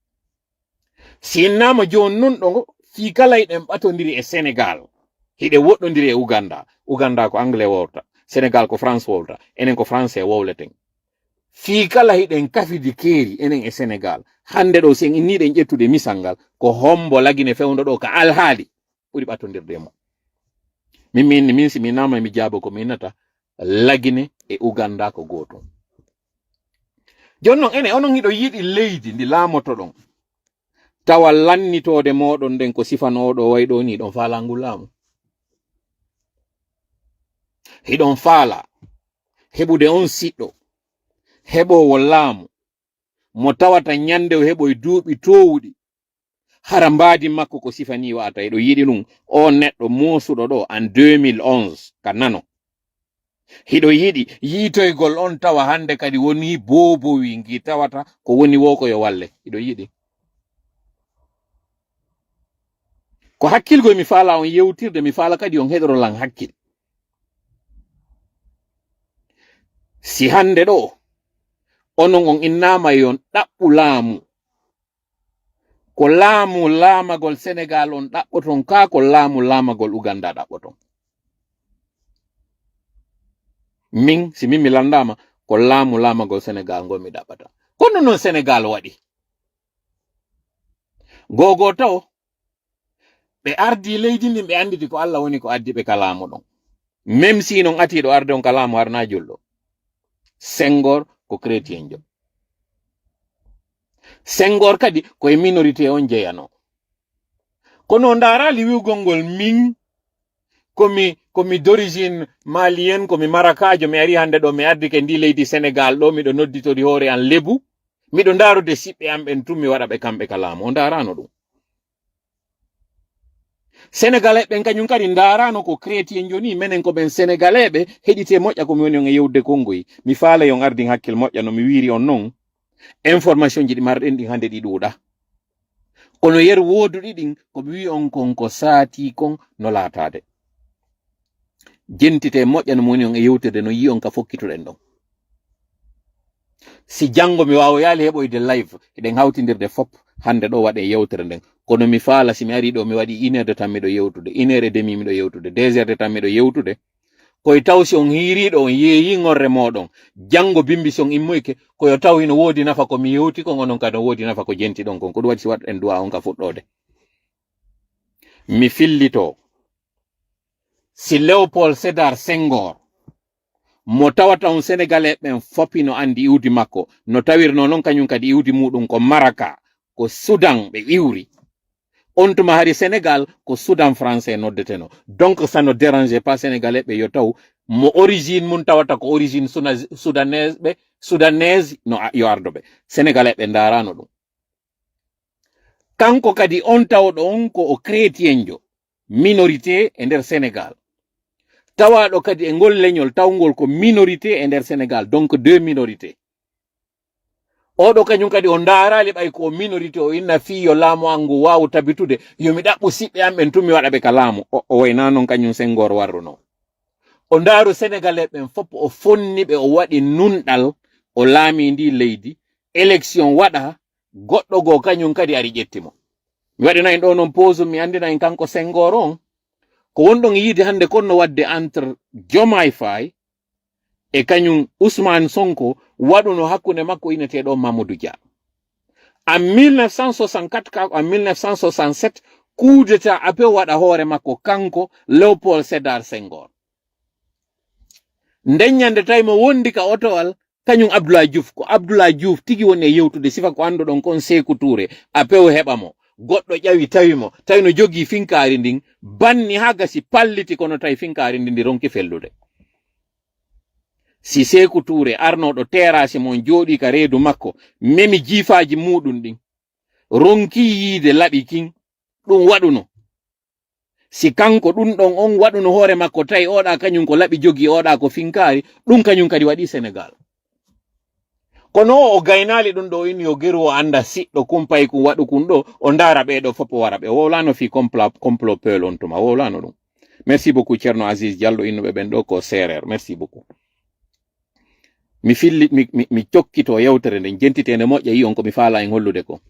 Si innaama jooni non ɗo, fii kala hiɗen ɓatondiri e Senegal, hiɗen woɗɗondiri e Uganda. Uganda ko anglais wowlata, Senegal ko France wowlata, enen ko français wowleten. Fii kala hiɗen kafidi keeri, enen e Senegal. Hannde ɗo, si en innii ɗen ƴettude misal ngal, ko hombo Lagine fewndo ɗo ka alhaali ɓuri ɓatondirde e mum? Min, mi inni, min si mi innama mi jaabo ko mi innata, Lagine e Uganda ko gootum. Jooni non, enen, onon hiɗo yiɗi leydi ndi laamotoɗon, tawa lannitoode mooɗon nden ko sifanooɗo way ɗo ni, hiɗon faala ngu laamu? Hiɗon faala heɓude on siɗɗo, heɓoowo laamu, mo tawata ñande o heɓoy duuɓi toowuɗi, hara mbaadi makko ko sifanii wa'ata? Hiɗo yiɗi ɗum, o neɗɗo moosuɗo ɗo en deux mille onze ka nano? Hiɗo yiɗi yiitoygol on tawa hannde kadi woni boobowi ngi tawata ko woni wo ko yo walle? Hiɗo yiɗi? Ko hakkilgol mi faala on yewtirde, mi faala kadi on heɗoro lan hakkil. Si hannde ɗo, onon on innaama yon ɗaɓɓu laamu, ko laamu laamagol Senegal on ɗaɓɓoton ka, ko laamu laamagol Uganda ɗaɓɓoton? Min, si min mi landaama, ko laamu laamagol Senegal ngol mi ɗaɓɓata. Kono non Senegal waɗi. Gogo taw, ɓe ardi leydi ndin, ɓe anditi ko Allah woni ko addi ɓe ka laamu ɗon. Même si non atiiɗo arde on ka laamu harna julɗo. Senghor ko chrétienjo. Senghor kadi ko e minorité on jeyano. Kono ndaaraali wi'ugol ngol min komi komi d'origine malienne, komi marakaajo, mi ari hannde ɗo, mi ardike ndi leydi Sénégal ɗo, miɗo nodditori hoore an lebu. Miɗo ndaarude siɓɓe am ɓen tun, mi waɗa ɓe kamɓe ka laamu. O ndaaraano ɗum. Sénégalais ɓen kañum kadi ndaaraano ko chrétien joni, menen ko ɓen Sénégalais ɓe. Heɗite moƴƴa ko mi woni on e yewde konngoyi. Mi faala yon ardin hakkil moƴƴa no mi wiiri on non. Information ji ɗi marɗen ɗin hannde ɗi ɗuuɗa. Kono yer wooduɗi ɗin, ko mi wi'i on kon ko saati kon no laataade. Jentite moƴƴa no moni on e yewtede no yi'i on ka fokkituɗen ɗon. Si janngo mi waawoyaali heɓoyde live, eɗen hawtindirde fop, hannde ɗo waɗe yewtere nden. Kono mi faala si mi ari ɗo mi waɗi une heure de temps miɗo yewtude, une heure et demi miɗo yewtude, deux heures de temps miɗo yewtude, koye taw si on hiiriiɗo on yeeyi ŋorre mooɗon, janngo bimbi si on immoyke, ko yo taw hino woodi nafa ko mi yewti kon, onon kadi no woodi nafa ko jenti ɗon kon. Ko ɗum waɗi si waɗɗen du'a on ka fuɗɗoode. Mi fillito. Si Léopold Sédar Senghor, mo tawata on Sénégalais ɓen fop hino anndi iwdi makko, no tawirno non kañum kadi iwdi muɗum ko Maraka, ko Soudan ɓe iwri. On tuma hari Sénégal ko Soudan français noddeteno. Donc ça ne dérange pas Sénégalais ɓe yo taw mo origine mun tawata ko origine suna-, soudanaise ɓe, soudanaise no a-, yo ardo ɓe. Sénégalais ɓe ndaarano ɗum. Kanko kadi on tawɗo on ko o chrétienjo, minorité e nder Sénégal. Tawaɗo kadi e ngol leñol tawngol ko minorité e nder Sénégal, donc deux minorités. Oɗo kañum kadi o ndaaraali ɓay ko o minorité, o inna fii yo laamu an ngu waawu tabitude, yo mi ɗaɓɓu siɓɓe an ɓen tun mi waɗa ɓe ka laamu. O, o wayna non kañum Senghor warruno. O ndaaru Sénégalais ɓen fop, o fonni ɓe, o waɗi nunɗal, o laami ndi leydi, élection waɗa, goɗɗo goo kañum kadi ari ƴetti mo. Mi waɗina en ɗo non pause, mi anndina en kanko Senghor on. Ko wonɗon yiide hannde kon no waɗde entre Diomaye Faye e kañum Ousmane Sonko waɗuno hakkunde makko inneteeɗo Mamadou Dia. En mille neuf cent soixante-quatre ka en mille neuf cent soixante-sept, coup d'état ape waɗa hoore makko kanko Léopold Sédar Senghor. Nden ñande tawi mo wondi ka otowal, kañum Abdoulaye Diouf, ko Abdoulaye Diouf tigi woni e yewtude, sifa ko annduɗon kon Sékou Touré, ape o heɓa mo. Goɗɗo ƴawi tawi mo, tawi no jogii finkaari ndin, banni haa gasi palliti, kono tawi finkaari ndin ndi ronki fellude. Si Sékou Touré arnooɗo terrasse mon jooɗii ka reedu makko, memi jiifaaji muuɗum ɗin, ronki yiide laɓi kin, ɗum waɗuno. Si kanko ɗum ɗon on waɗuno hoore makko, tawi oɗa kañum ko laɓi jogii, oɗa ko finkaari, ɗum kañum kadi waɗi Sénégal. Kono o, o gaynaali ɗum ɗo, in yo geru o annda siɗɗo kumpay kun waɗu kun ɗo, o ndaara ɓee ɗo fof o wara ɓe. O wowlano fii complot, complot peul on tuma, o wowlano ɗum. Merci beaucoup, Ceerno Aziz Diallo, innuɓe ɓen ɗo ko seereer. Merci beaucoup. Mi filli, mi, mi, mi cokkito yewtere nden, jentiteende moƴƴa, yi on ko mi faala en hollude ko.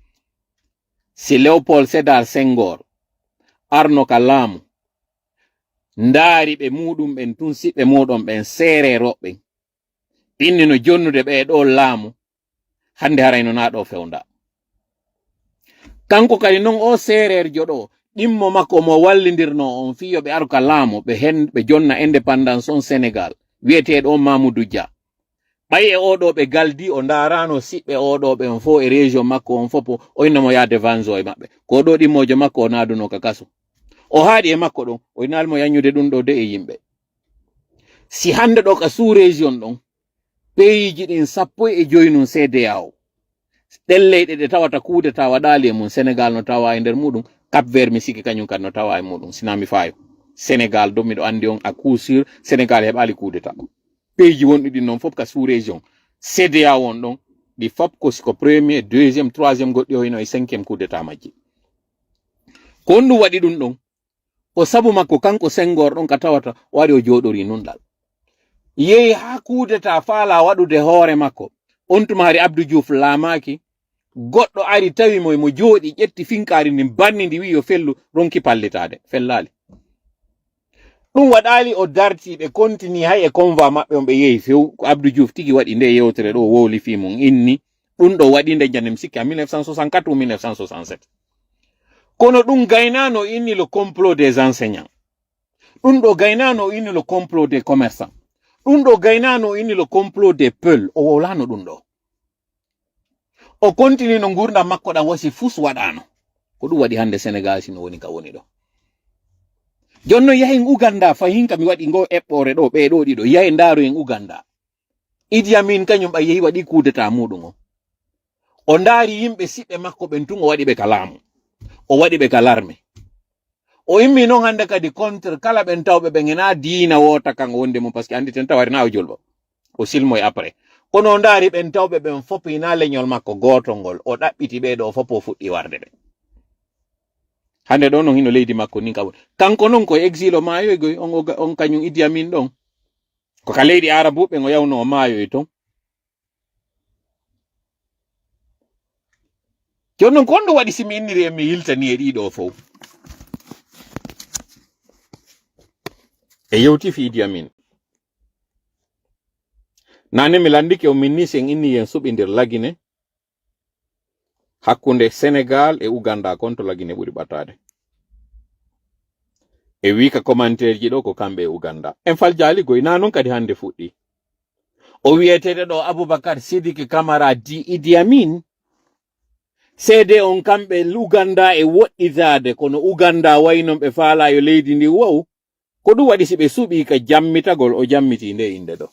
Si Léopold Sédar Senghor arno ka laamu, ndaari ɓe muuɗum ɓen tun, siɓɓe muuɗum ɓen, seereerooɓe ɓen, inni no jonnude ɓe e ɗo laamu, hannde haray no naa ɗo fewnda. Kanko kadi non o seereerjo ɗo, ɗimmo makko mo wallindirno on fii yo ɓe aru ka laamu, ɓe hen, ɓe jonna indépendance on Sénégal, wi'eteeɗo on Mamoudou Dia. Ɓay e oɗo ɓe galdi, o ndaarano siɓɓe oɗo ɓe on fof e région makko on fof, o inna mo yaade vanzo e maɓɓe. Ko ɗo ɗimmojo makko o naaduno ka kaso. O haaɗi e makko ɗon, o innaali mo yaññude ɗum ɗo de e yimɓe. Si hannde ɗo ka sous-région ɗon, peyiiji ɗin sappo e joyi nun C D A O, ɗen leyɗe ɗe tawata coup d'état waɗaali e mum, Sénégal no tawa e nder muɗum, Cap Vert mi sikki kañum kadi no tawa e muɗum, sina mi faayo. Sénégal do miɗo anndi on à coup sûr, Sénégal heɓaali coup d'état. Peyiiji wonɗi ɗin noon fof ka sous-région, C D A O on ɗon, ɗi fof ko siko premier, deuxième, troisième, goɗɗi o hino e cinquième coup d'état majji. Ko honɗum waɗi ɗum ɗon? Ko sabu makko kanko Senghor ɗon ka tawata o ari o jooɗori nunɗal. Yehi haa coup d'état faala waɗude hoore makko. On tuma hari Abdou Diouf laamaaki, goɗɗo ari tawi mo, mo jooɗi, ƴetti finkaari ndin, banni ndi, wi'i yo fellu, ronki pallitaade. Fellaali. Ɗum waɗaali o darti, ɓe kontini hay e convoi maɓɓe on ɓe yehi few. Ko Abdou Diouf tigi waɗi nde yewtere ɗo, wowli fii mum, inni. Ɗum ɗo waɗi nde, jannde mi sikki, en mille neuf cent soixante-quatre ou mille neuf cent soixante-sept. Kono ɗum gaynaano inni le complot des enseignants. Ɗum ɗo gaynaano inni le complot des commerçants. Ɗum ɗo gaynaano inni le complot des peuls. O wowlaano ɗum ɗo. O continue no nguurndam makko ɗam wasi fus waɗaano. Ko ɗum waɗi hannde Sénégal si no woni ka woni ɗo. Jooni noon yahen Uganda fahin ka mi waɗi ngoo eɓɓoore ɗoo, ɓee ɗoo ɗiɗo, yahen ndaaroyen Uganda. Idi Amin kañum ɓay yehi waɗi kudeta muuɗum o. O ndaari yimɓe siɓɓe makko ɓen tun, o waɗi ɓe ka laamu. O waɗi ɓe ka larme. O immi noon hannde kadi contre kala ɓen tawɓe ɓen hena diina woota kan o wonde mum, parce que anndi ten tawari na o julɓo. O silmoy après. Kono o ndaari ɓen tawɓe ɓen fof hina leñol makko gootol ngol. O ɗaɓɓiti ɓee ɗoo fof o fuɗɗi warde ɓe. Hannde ɗoo noon hino leydi makko ndin ka woni. Kanko noon ko e exil o maayoygoy, on, o ga-, on kañum Idi Amin ɗon. Ko ka leydi Arabu ɓen o yawno o maayoy ton. Jooni noon ko honɗum waɗi si mi inniri en mi yiltani e ɗii ɗoo fow? E yewti fii Idi Amin. Naane mi lanndike on, min nii si en innii en suɓindir Lagine, hakkunde Senegal e Uganda kon to Lagine ɓuri ɓataade. E wii ka commentaire ji ɗoo ko kamɓe e Uganda. En fal jaali goy, naa non kadi hannde fuɗɗi. O wiyeteeɗo ɗoo Abubakar Sidiki Kamara di Idi Amin. Seede on kamɓe Uganda e woɗɗitaade, kono Uganda way non ɓe faalaa yo leydi ndi wow. Ko ɗum waɗi si ɓe suɓii ka jammitagol, o jammitii nde innde ɗoo.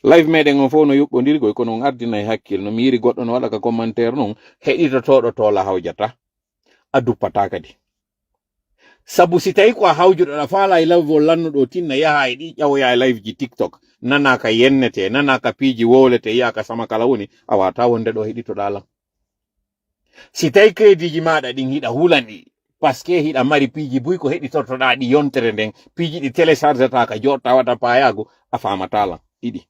Live meɗen on fof no yuɓɓondirgol, kono on ardinay hakkil. No mi yiri goɗɗo no waɗa ka commentaire non, heɗitotooɗo toola hawjata, a duppataa kadi. Sabu si tawi ko a hawjuɗo, aɗa faala e live o lannuɗo tinna, yaha e ɗi ƴawoya e live ji TikTok, nana ka yennete, nana ka piiji wowlete, yiya ka sama kala woni, a wata wonde ɗo heɗitoɗa lan. Si tawi crédit ji maɗa ɗin hiɗa hulani, parce que hiɗa mari piiji buy ko heɗitortoɗa ɗi yontere nden, piiji ɗi téléchargeta ka joɗta wata payago, a famata lan. Ɗiɗi.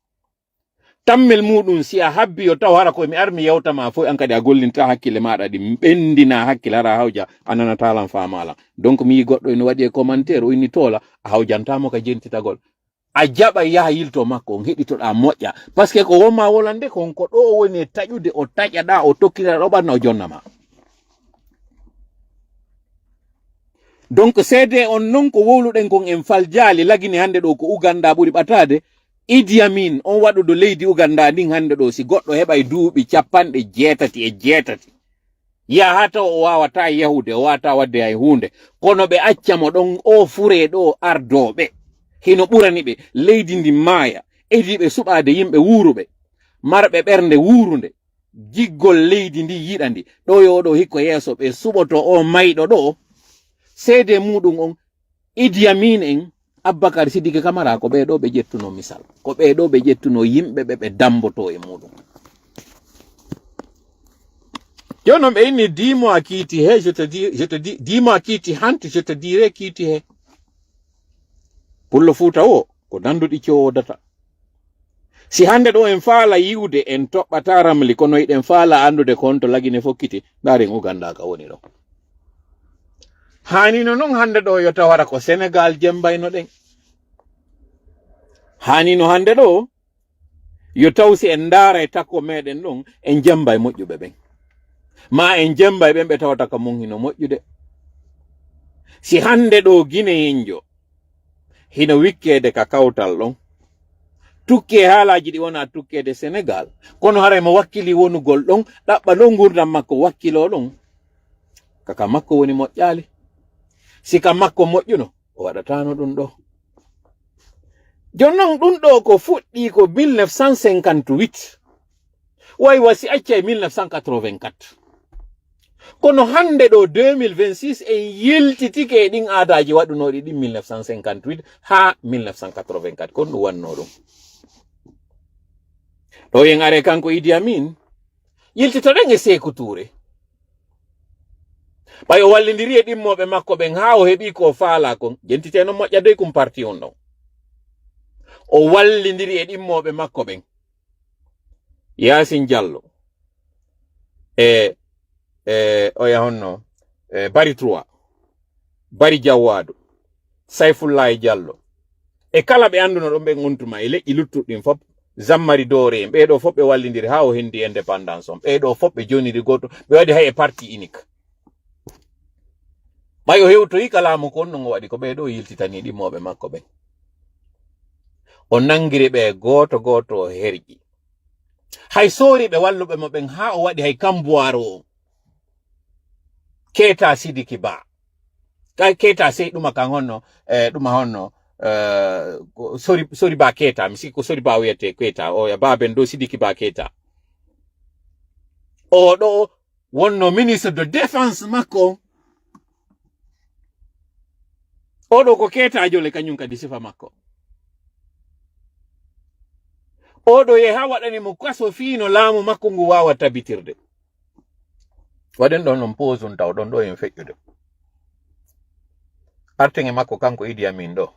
Tammel muɗum, si a habbi yo taw hara ko mi ar mi yewta ma foy, an kadi a gollinta hakkille maɗa ɗi ɓendina hakkille, hara hawja a nanata lan, fama lan. Donc mi yi goɗɗo ene waɗi e commentaire, o inni toola, a hawjantamo ka jentitagol. A jaɓa yaha yilto makko, on heɗitoɗa moƴƴa. Parce que ko wonma wolande kon, ko ɗo o woni e taƴude, o taƴaɗa, o tokkira ɗo ɓanna, o jonnama. Donc seede on non ko wowluɗen kon en fal jaali, Lagine hannde ɗo ko Uganda ɓuri ɓataade. Idi Amin, on waɗuɗo leydi Uganda ndin hannde ɗo, si goɗɗo heɓay duuɓi capanɗe jeetati e jeetati, yaha taw o wawata yahude, o wawata wadde hay huunde. Kono ɓe acca mo ɗon, o fure ɗo ardooɓe. Hino ɓurani ɓe leydi ndi maaya, ediɓe suɓaade yimɓe wuuruɓe, marɓe ɓernde wuurunde, giggol leydi ndi yiɗa ndi. Ɗo yo ɗo hikko yeeso ɓe suɓoto o mayɗo ɗo. Seede muɗum on, Idi Amin en, Abubakar Sidiki Kamara, ko ɓee ɗo ɓe ƴettuno misal. Ko ɓee ɗo ɓe ƴettuno yimɓe ɓe ɓe damboto e muɗum. Jooni non ɓe inni dix mois kiiti he, je te dis, je te dis, dix mois kiiti hante, je te dirai kiiti he. Pullo Fuuta o, ko danduɗi coodata. Si hannde ɗo en faala yi'ude, en toɓɓata ramli, kono hiɗen faala anndude ko honto Lagine fokkiti, ndaaren Uganda ka woni ɗo. Haanino non hannde ɗo yo taw hara ko Senegal jembayno ɗen. Haanino hannde ɗo yo taw si en ndaara e takko meɗen ɗon, en jemba e moƴƴuɓe ɓen. Ma en jemba e ɓen ɓe tawata ka mon hino moƴƴude. Si hannde ɗo Gineyinjo hino wikkeede ka kawtal ɗon, tukke e haalaaji ɗi wona tukkeede Senegal, kono haray mo wakkili wonugol ɗon, ɗaɓɓa ɗon ngurdam makko wakkiloo ɗon. Ka ka makko woni moƴƴaali. Si ka makko moƴƴuno, o waɗataano ɗum ɗo. Jooni non ɗum ɗo ko fuɗɗii ko mille neuf cent cinquante-huit. Way wa si accay mille neuf cent quatre-vingt-quatre. Kono hannde ɗo deux mille vingt-six en yiltitike e ɗin aadaaji waɗunooɗi ɗin mille neuf cent cinquante-huit haa mille neuf cent quatre-vingt-quatre. Kon ɗum wannoo ɗum. Ɗo en are kanko Idi Amin, yiltitoɗen e Seeku Tuure. Ɓay o wallindiri e ɗimmooɓe makko ɓen haa o heɓi ko o faalaa kon. Jentite non moƴƴa dey kum parti on ɗon. O wallindiri e ɗimmooɓe makko ɓen. Yaasin Jallo. E, e, oya honno? E, Bari Trois. Bari Jawwaadu. Sayfullahi Jallo. E kala ɓe annduno ɗon ɓen on tuma e leƴƴi luttuɗi ɗin fof. Zammari Doore en. Ɓee ɗo fof ɓe wallindiri haa o hendi indépendance on. Ɓee ɗo fof ɓe joniri gooto. Ɓe waɗi hay e parti unique. Ɓay o hewtoyi ka laamu kon non o waɗi ko ɓee ɗo yiltitani ɗimmooɓe makko ɓen. O nangiri ɓe gooto gooto o herƴi. Hay soori ɓe walluɓe mo ɓen haa o waɗi hay kambuwaaro o. Keeta Sidiki Ba. Ka Keita sey ɗuma kan honno, eh, ɗuma honno, eh, ko Sori, Sori Ba Keita, mi sikki ko Sori Ba wiyete Keita, o ya Ba Ben do Sidiki Ba Keita. O ɗo wonno ministre de défense makko. O ɗo ko Keita Jole kañum kadi sifa makko. O ɗo yehi haa waɗani mo kaso fii no laamu makko ngu waawa tabitirde. Waɗen ɗon non pause on taw ɗon ɗo en feƴƴude. Arten e makko kanko Idi Amin ɗo.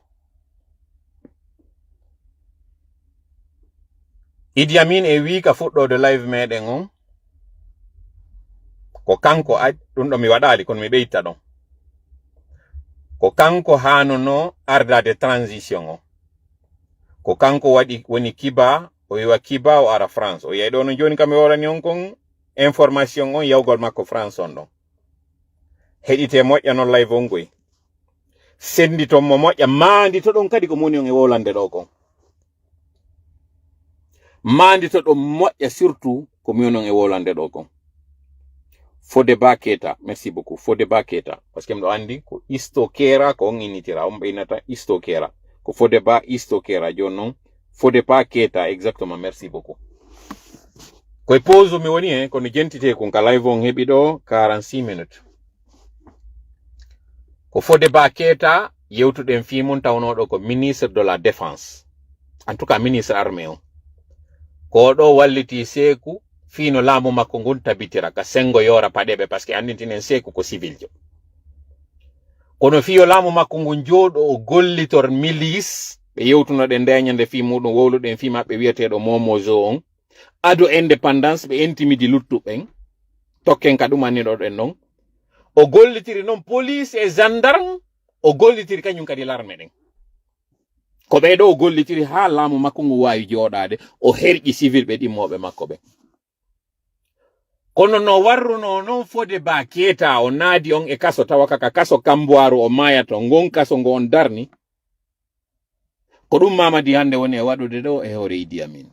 Idi Amin e wii ka fuɗɗoode live meɗen on, ko kanko, a, ɗum ɗo mi waɗaali, kono mi ɓeyta ɗon. Ko kanko haanono ardaade transition o. Ko kanko waɗi, woni Kiba, o iwa Kiba, o ara France. O yiyay ɗo no jooni kam mi wolani on kon information on, yawgol makko France on ɗon. Heɗite moƴƴa non live on koy. Senditon mo moƴƴa, maandito ɗon kadi ko moni on e wolande ɗo kon. Maandito ɗon moƴƴa surtout ko mi on e wolande ɗo kon. Fodeba Keita, merci beaucoup. Fodeba Keita, parce que miɗo anndi ko Isto Kera, ko on innitira, on ɓeynata Isto Kera. Ko Fodeba Isto Kera, jooni non. Fodeba Keita, exactement, merci beaucoup. Koye pause mi woni he, kono jentite kun ka live on heɓi ɗo quarante-six minutes. Ko Fodeba Keita yewtuɗen fii mum tawnooɗo ko ministre de la défense. En tout cas, ministre armée on. Ko ɗo walliti Seeku fii no laamu makko ngun tabitira ka sengo yoora paɗeɓe, parce que anndintinen Seeku ko civil jo. Kono fii yo laamu makko ngun jooɗo o gollitor milice, ɓe yewtunoɗen nde ñande fii muɗum wowluɗen fii maɓɓe wiyeteeɗo Momo Zo on. Ado indépendance ɓe intimidi luttuɓen. Tokken ka ɗum anniɗoɗen non. O gollitiri non police e gendarme, o gollitiri kañum kadi l'armée ɗen. Ko ɓee ɗo o gollitiri haa laamu makko ngu waawi jooɗaade, o herƴi civil ɓe ɗimmooɓe makko ɓe. Kono no warruno non Fodeba Keita, o naadi on e kaso, tawa kaka kaso Kambuwaru o maayata, ngon kaso ngo on darni. Ko ɗum Mamadi hannde woni e waɗude ɗo e hoore Idi Amin.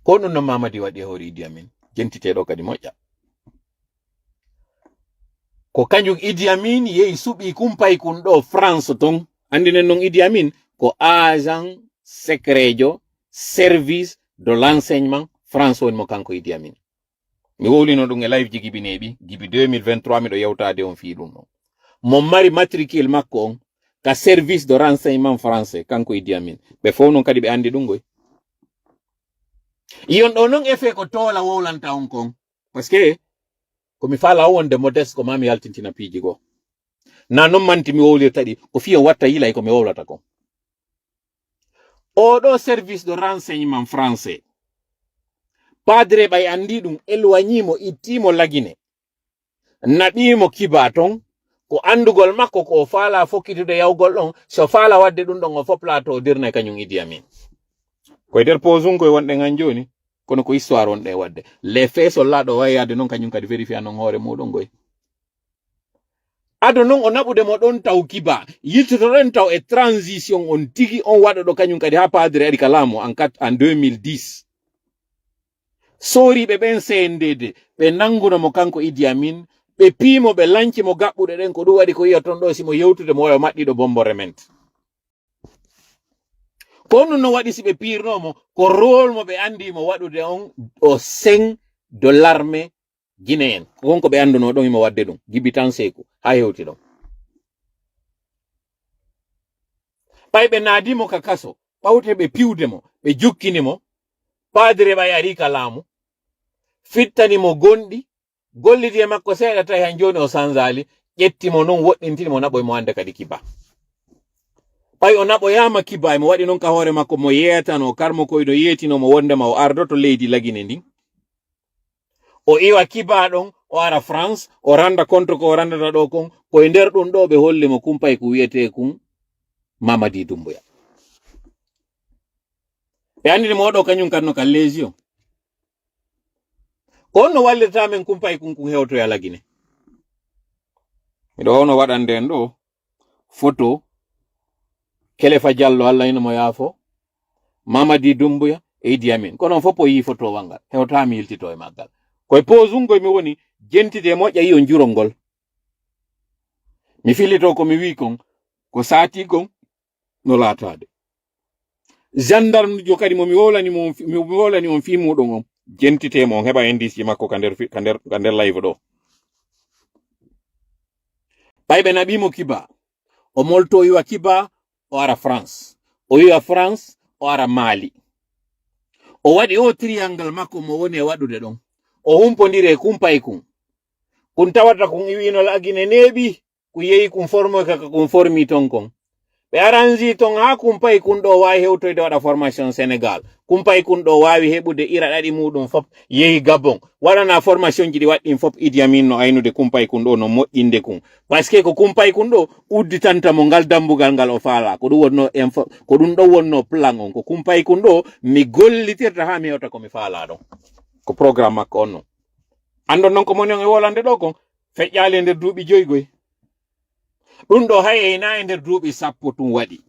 Ko ɗum no Mamadi waɗi e hoore Idi Amin. Jentite ɗo kadi moƴƴa. Ko kañum Idi Amin yehi suɓi kumpay kun ɗo France ton. Anndinen non Idi Amin ko agent secret jo service de renseignement France woni mo kanko Idi Amin. Mi wowlino ɗum e live ji Gibi Neeɓi, Gibi deux mille vingt-trois miɗo yewtaade on fii ɗum ɗon. Mo mari matricule makko on ka service de renseignement français, kanko Idi Amin. Ɓe fof non kadi ɓe anndi ɗum goy. Iyon ɗo non effet ko toola wowlanta on kon. Parce que ko mi faala wonde modeste ko maa mi yaltintina piiji goo. Na non manti mi wowlirta ɗi, ko fii on watta yilay ko mi wowlata kon. Oɗo service de renseignement français, padre ɓay anndi ɗum, éloigné mo, itti mo Lagine, naɓi mo Kiba ton, ko anndugol makko ko o faala fokkitude yawgol ɗon, so faala waɗde ɗum ɗon o fof plateau dirna e kañum Idi Amin. Koye nder pause un koye wonɗen han jooni, kono ko histoire wonɗen waɗde. Les faits sont là ɗo wayaade non kañum kadi vérifier non hoore muɗum goy. Ado non o naɓude mo ɗon taw Kiba, yiltotoɗen taw e transition on tigi on waɗoɗo kañum kadi haa padre ari ka laamu en quatre, en deux mille dix. Sooriiɓe ɓen C N D D, ɓe nannguno mo kanko Idi Amin, ɓe pii mo, ɓe lanci mo gaɓɓuɗe ɗen, ko ɗum waɗi ko yiya ton ɗo si mo yewtude mo waɗa maɗɗiɗo bombo rement. Ko ɗum no waɗi si ɓe piirno mo, ko rôle mo ɓe anndi mo waɗude on au sein de l'armée guinéenne. Ko won ko ɓe annduno ɗon imo waɗde ɗum, Gibi tan Seeku, haa hewti ɗon. Ɓay ɓe naadi mo ka kaso, ɓawte ɓe piwde mo, ɓe jukkini mo, padre ɓay ari ka laamu, fittani mo gonɗi, gollidi e makko seeɗa tawi han jooni o sanzaali, ƴetti mo non woɗɗintini mo naɓoy mo hannde kadi Kiba. Ɓay o naɓoyaama Kiba, emo waɗi non ka hoore makko mo yeetano, karmo koyɗo yeetino mo wondema o ardoto leydi Lagine ndin. O iwa Kiba ɗon, o ara France, o randa contre ko o randata ɗo kon, ko e nder ɗum ɗo ɓe holli mo kumpay ko wiyetee kun Mamadi Doumbouya. Ɓe anndini mo ɗo kañum kan no ka Légion. Ko on no wallirta men kumpay kun kun hewtoya Lagine. Miɗo wawno waɗande en ɗo photo Kelefa Diallo, Allah ina mo yaafo, Mamadi Doumbouya e Idi Amin. Kono on fof o yii photo wal ngal. Hewta mi yiltito e maggal. Koye pause un koye mi woni jentide moƴƴa yi on jurol ngol. Mi fillito ko mi wi kon, ko sati kon no laataade. Gendarme jo kadi mo mi wolani mo, mi wolani on fii muɗum on, jentite mo, on heɓa indice ji makko ka nder fi-, ka nder, ka nder live ɗo. Ɓay ɓe naɓi mo Kiba, o molto o iwa Kiba, o ara France. O iwa France, o ara Mali. O waɗi o triangle makko mo woni e waɗude ɗon. O humpondiri e kumpay kun. Kun tawata kun iwino Lagine neeɓi, kun yehi kun formoy ka, ka kun formi ton kon. Ɓe aranji ton haa kumpay kun ɗo waawi hewtoyde waɗa formation Sénégal. Kumpay kun ɗo waawi heɓude ira ɗaɗi muɗum fop, yehi Gabon. Waɗana formation ji ɗi waɗɗin fop Idi Amin no aynude kumpay kun ɗo no moƴƴinde kun. Parce que ko kumpay kun ɗo udditanta mo ngal dambugal ngal o faala. Ko ɗum wonno info-, ko ɗum ɗo wonno plan on. Ko kumpay kun ɗo mi gollitirta haa mi hewta ko mi faala ɗon. Ko programme makko on non. Andon non ko moni on e wolande ɗo kon, feƴƴaali e nder duuɓi joygoy. Ɗum ɗo hay e na e nder duuɓi sappo tun waɗi.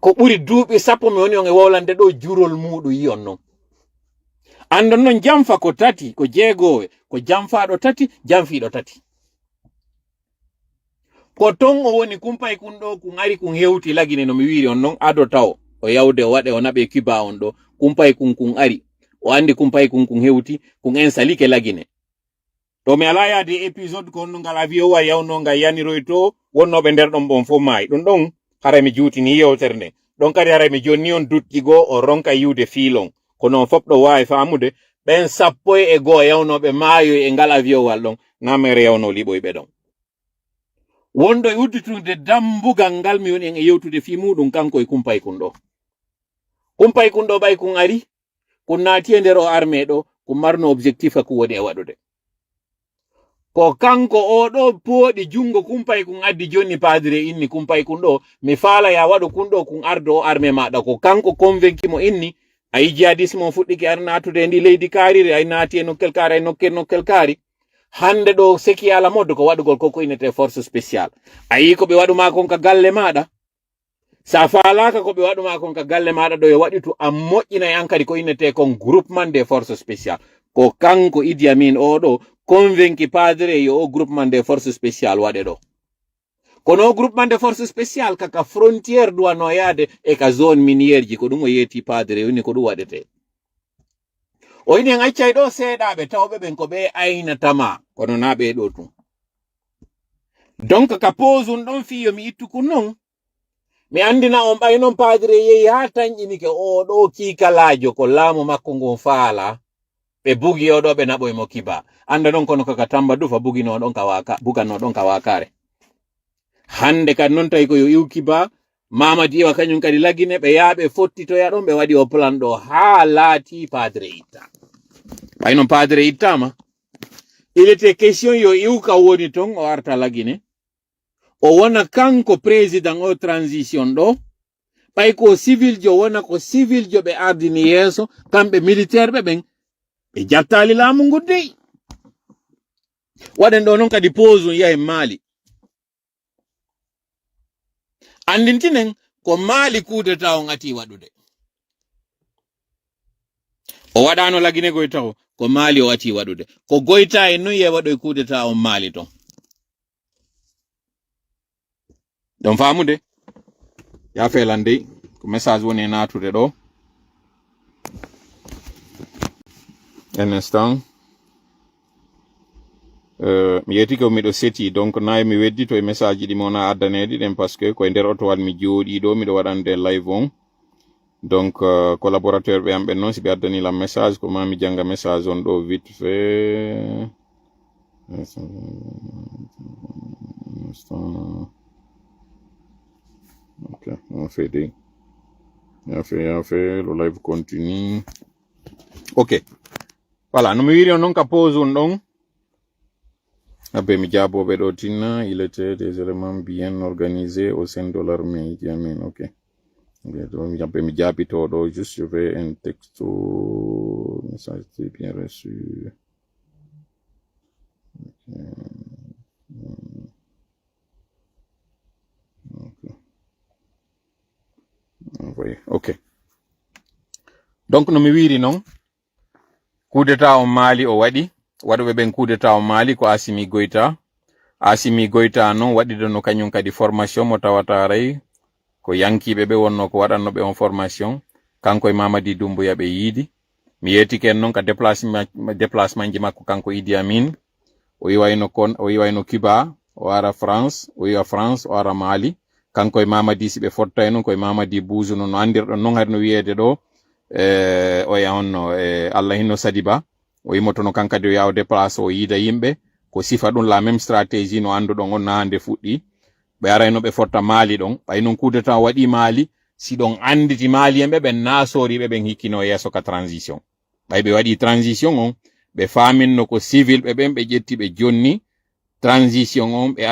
Ko ɓuri duuɓi sappo mi woni on e wolande ɗo jurol muɗum yi on non. Andon non jamfa ko tati, ko jeegowe, ko jamfaaɗo tati, jamfiiɗo tati. Ko ton o woni kumpay kun ɗo, kun ari kun hewti Lagine no mi wiiri on non, ado taw. O yawde o waɗe o naɓe Kiba on ɗo, kumpay kun kun ari. O andi kumpay kun kun hewti, kun en salike Lagine. To mi alaa yaade épisode ko honno ngal avion wa yawno ngal yaniroyto, wonnooɓe nder ɗon ɓon fof maayi. Ɗum ɗon haray mi juutini yewtere nde. Ɗon kadi haray mi jonni on dutti goo o ronka yiwde fiilon. Kono on fof ɗo waawi faamude, ɓen sappo e goo yawnooɓe maayoy e ngal avion wal ɗon, na mere yawno liɓoyɓe ɗon. Wonɗo e udditude dambugal ngal mi woni en e yewtude fii muuɗum kanko e kumpay kun ɗo. Kumpay kun ɗo ɓay kun ari, kun naati e nder o armée ɗo, kun marno objectif ka kun woni e waɗude. Ko kanko oo ɗoo pooɗi junngo kumpay kun addi jonni padre inni kumpay kun ɗo, mi faala ya waɗu kun ɗo kun ardo o armée maaɗa. Ko kanko convaincu mo inni, ay jihadisme on fuɗɗike ar naatude e ndi leydi kaariri, ay naati e nokkel kaari, ay nokkel, nokkel kaari. Hannde ɗo seki ala moddo ko waɗugol ko ko innete force spéciale. A yii ko ɓe waɗu maa kon ka galle maaɗa? Sa faalaaka ko ɓe waɗu maa kon ka galle maaɗa ɗo yo waɗitu a moƴƴinay an kadi ko innete kon groupement des forces spéciales. Ko kanko Idi Amin oo ɗo convaincu padre yo o groupement des forces spéciales waɗe ɗo. Kono o groupement des forces spéciales kaka frontière duwano yaade e ka zone minière ji ko ɗum o yeeti padre woni ko ɗum waɗete. O ini en accay ɗo seeɗaaɓe tawɓe ɓen ko ɓe aynatama kono na ɓe ɗo tun. Donc ka pause un ɗon fii yo mi ittu kun non. Mi anndina on ɓay non padre yehi haa tanƴinike oo ɗoo kiikalaajo ko laamu makko ngun faala. Ɓe bugi oo ɗoo ɓe naɓoy mo kiba. Annda non kono kaka Tamba Dufa buginoo ɗon ka waaka-, buganoo ɗon ka waakaare. Hannde kadi non tawi ko yo iw kiba, Mamadi Iwa kañum kadi Lagine, ɓe yaha ɓe fottitoya ɗon, ɓe waɗi o plan ɗo haa laati padre itta. Ɓay non padre ittama. Il était question yo iw ka woni ton, o arta Lagine. O wona kanko président o transition ɗo. Ɓay ko civil jo wona ko civil jo ɓe ardini yeeso, kamɓe militaire ɓe ɓen, ɓe jattaali laamu ngu dey. Waɗen ɗo non kadi pause un yahen Mali. Anndintinen ko Mali coup d'État on ati waɗude. O waɗano Lagine Goyta o, ko Mali o ati waɗude. Ko Goyta en nun ye waɗoy coup d'État on Mali ton. Ɗon faamude? Ya felan dey, ko message woni e naatude ɗo. Un instant. Euh, mi yeeti ko miɗo seti, donc nayi mi weddito e message ɗi mo na addaneɗi ɗen, parce que ko e nder otowal mi jooɗi ɗo, miɗo waɗande live on. Donc, euh, collaborateur ɓe am ɓen noon, si ɓe addani lam message, ko ma mi jannga message on ɗo vite fait. Ok, on fait dey. On fait, on fait, le live continue. Ok. Voilà, no mi wiiri on noon ka pause on ɗon. Abbe mi jaabooɓe ɗo tinna, il était des éléments bien organisés au sein de l'armée. Idi Amin, ok. Ok, donc, abbe mi jaabito ɗo, juste, je vais un texto, message très bien reçu. Ok. Ok. Envoyé. Ok. Donc, no mi wiiri noon, coup d'État on Mali o waɗi, waɗuɓe ɓen coup d'État on Mali ko Assimi Goïta, Asimi Goyta noon waɗiɗo no kañum kadi formation mo tawata aray ko yankiiɓe ɓe wonno ko waɗanno ɓe on formation. Kanko e Mamadi Dumbuya ɓe yiidi. Mi yeetike en noon ka déplacement, déplacement ji makko kanko Idi Amin. O iwayno kon, o iwayno Cuba, o ara France, o iwa France, o ara Mali. Kanko e Mamadi si ɓe fottayno, ko e Mamadi Buuzu no, no anndirɗon noon hari no wiyeede ɗo, e, oya on no, e, Allah hinno Sadiba. O immotono kan kadi o yaha o déplace o yiida yimɓe. Ko sifa ɗum la même stratégie no annduɗon on na nde fuɗɗi. Ɓe arayno ɓe fotta Mali ɗon. Ɓay noon coup d'état waɗi Mali, si ɗon annditi Mali en ɓe ɓen naasori ɓe ɓen hikkino yeeso ka transition. Ɓay ɓe waɗi transition on, ɓe faaminno ko civil ɓe ɓen ɓe ƴetti ɓe jonni transition on, ɓe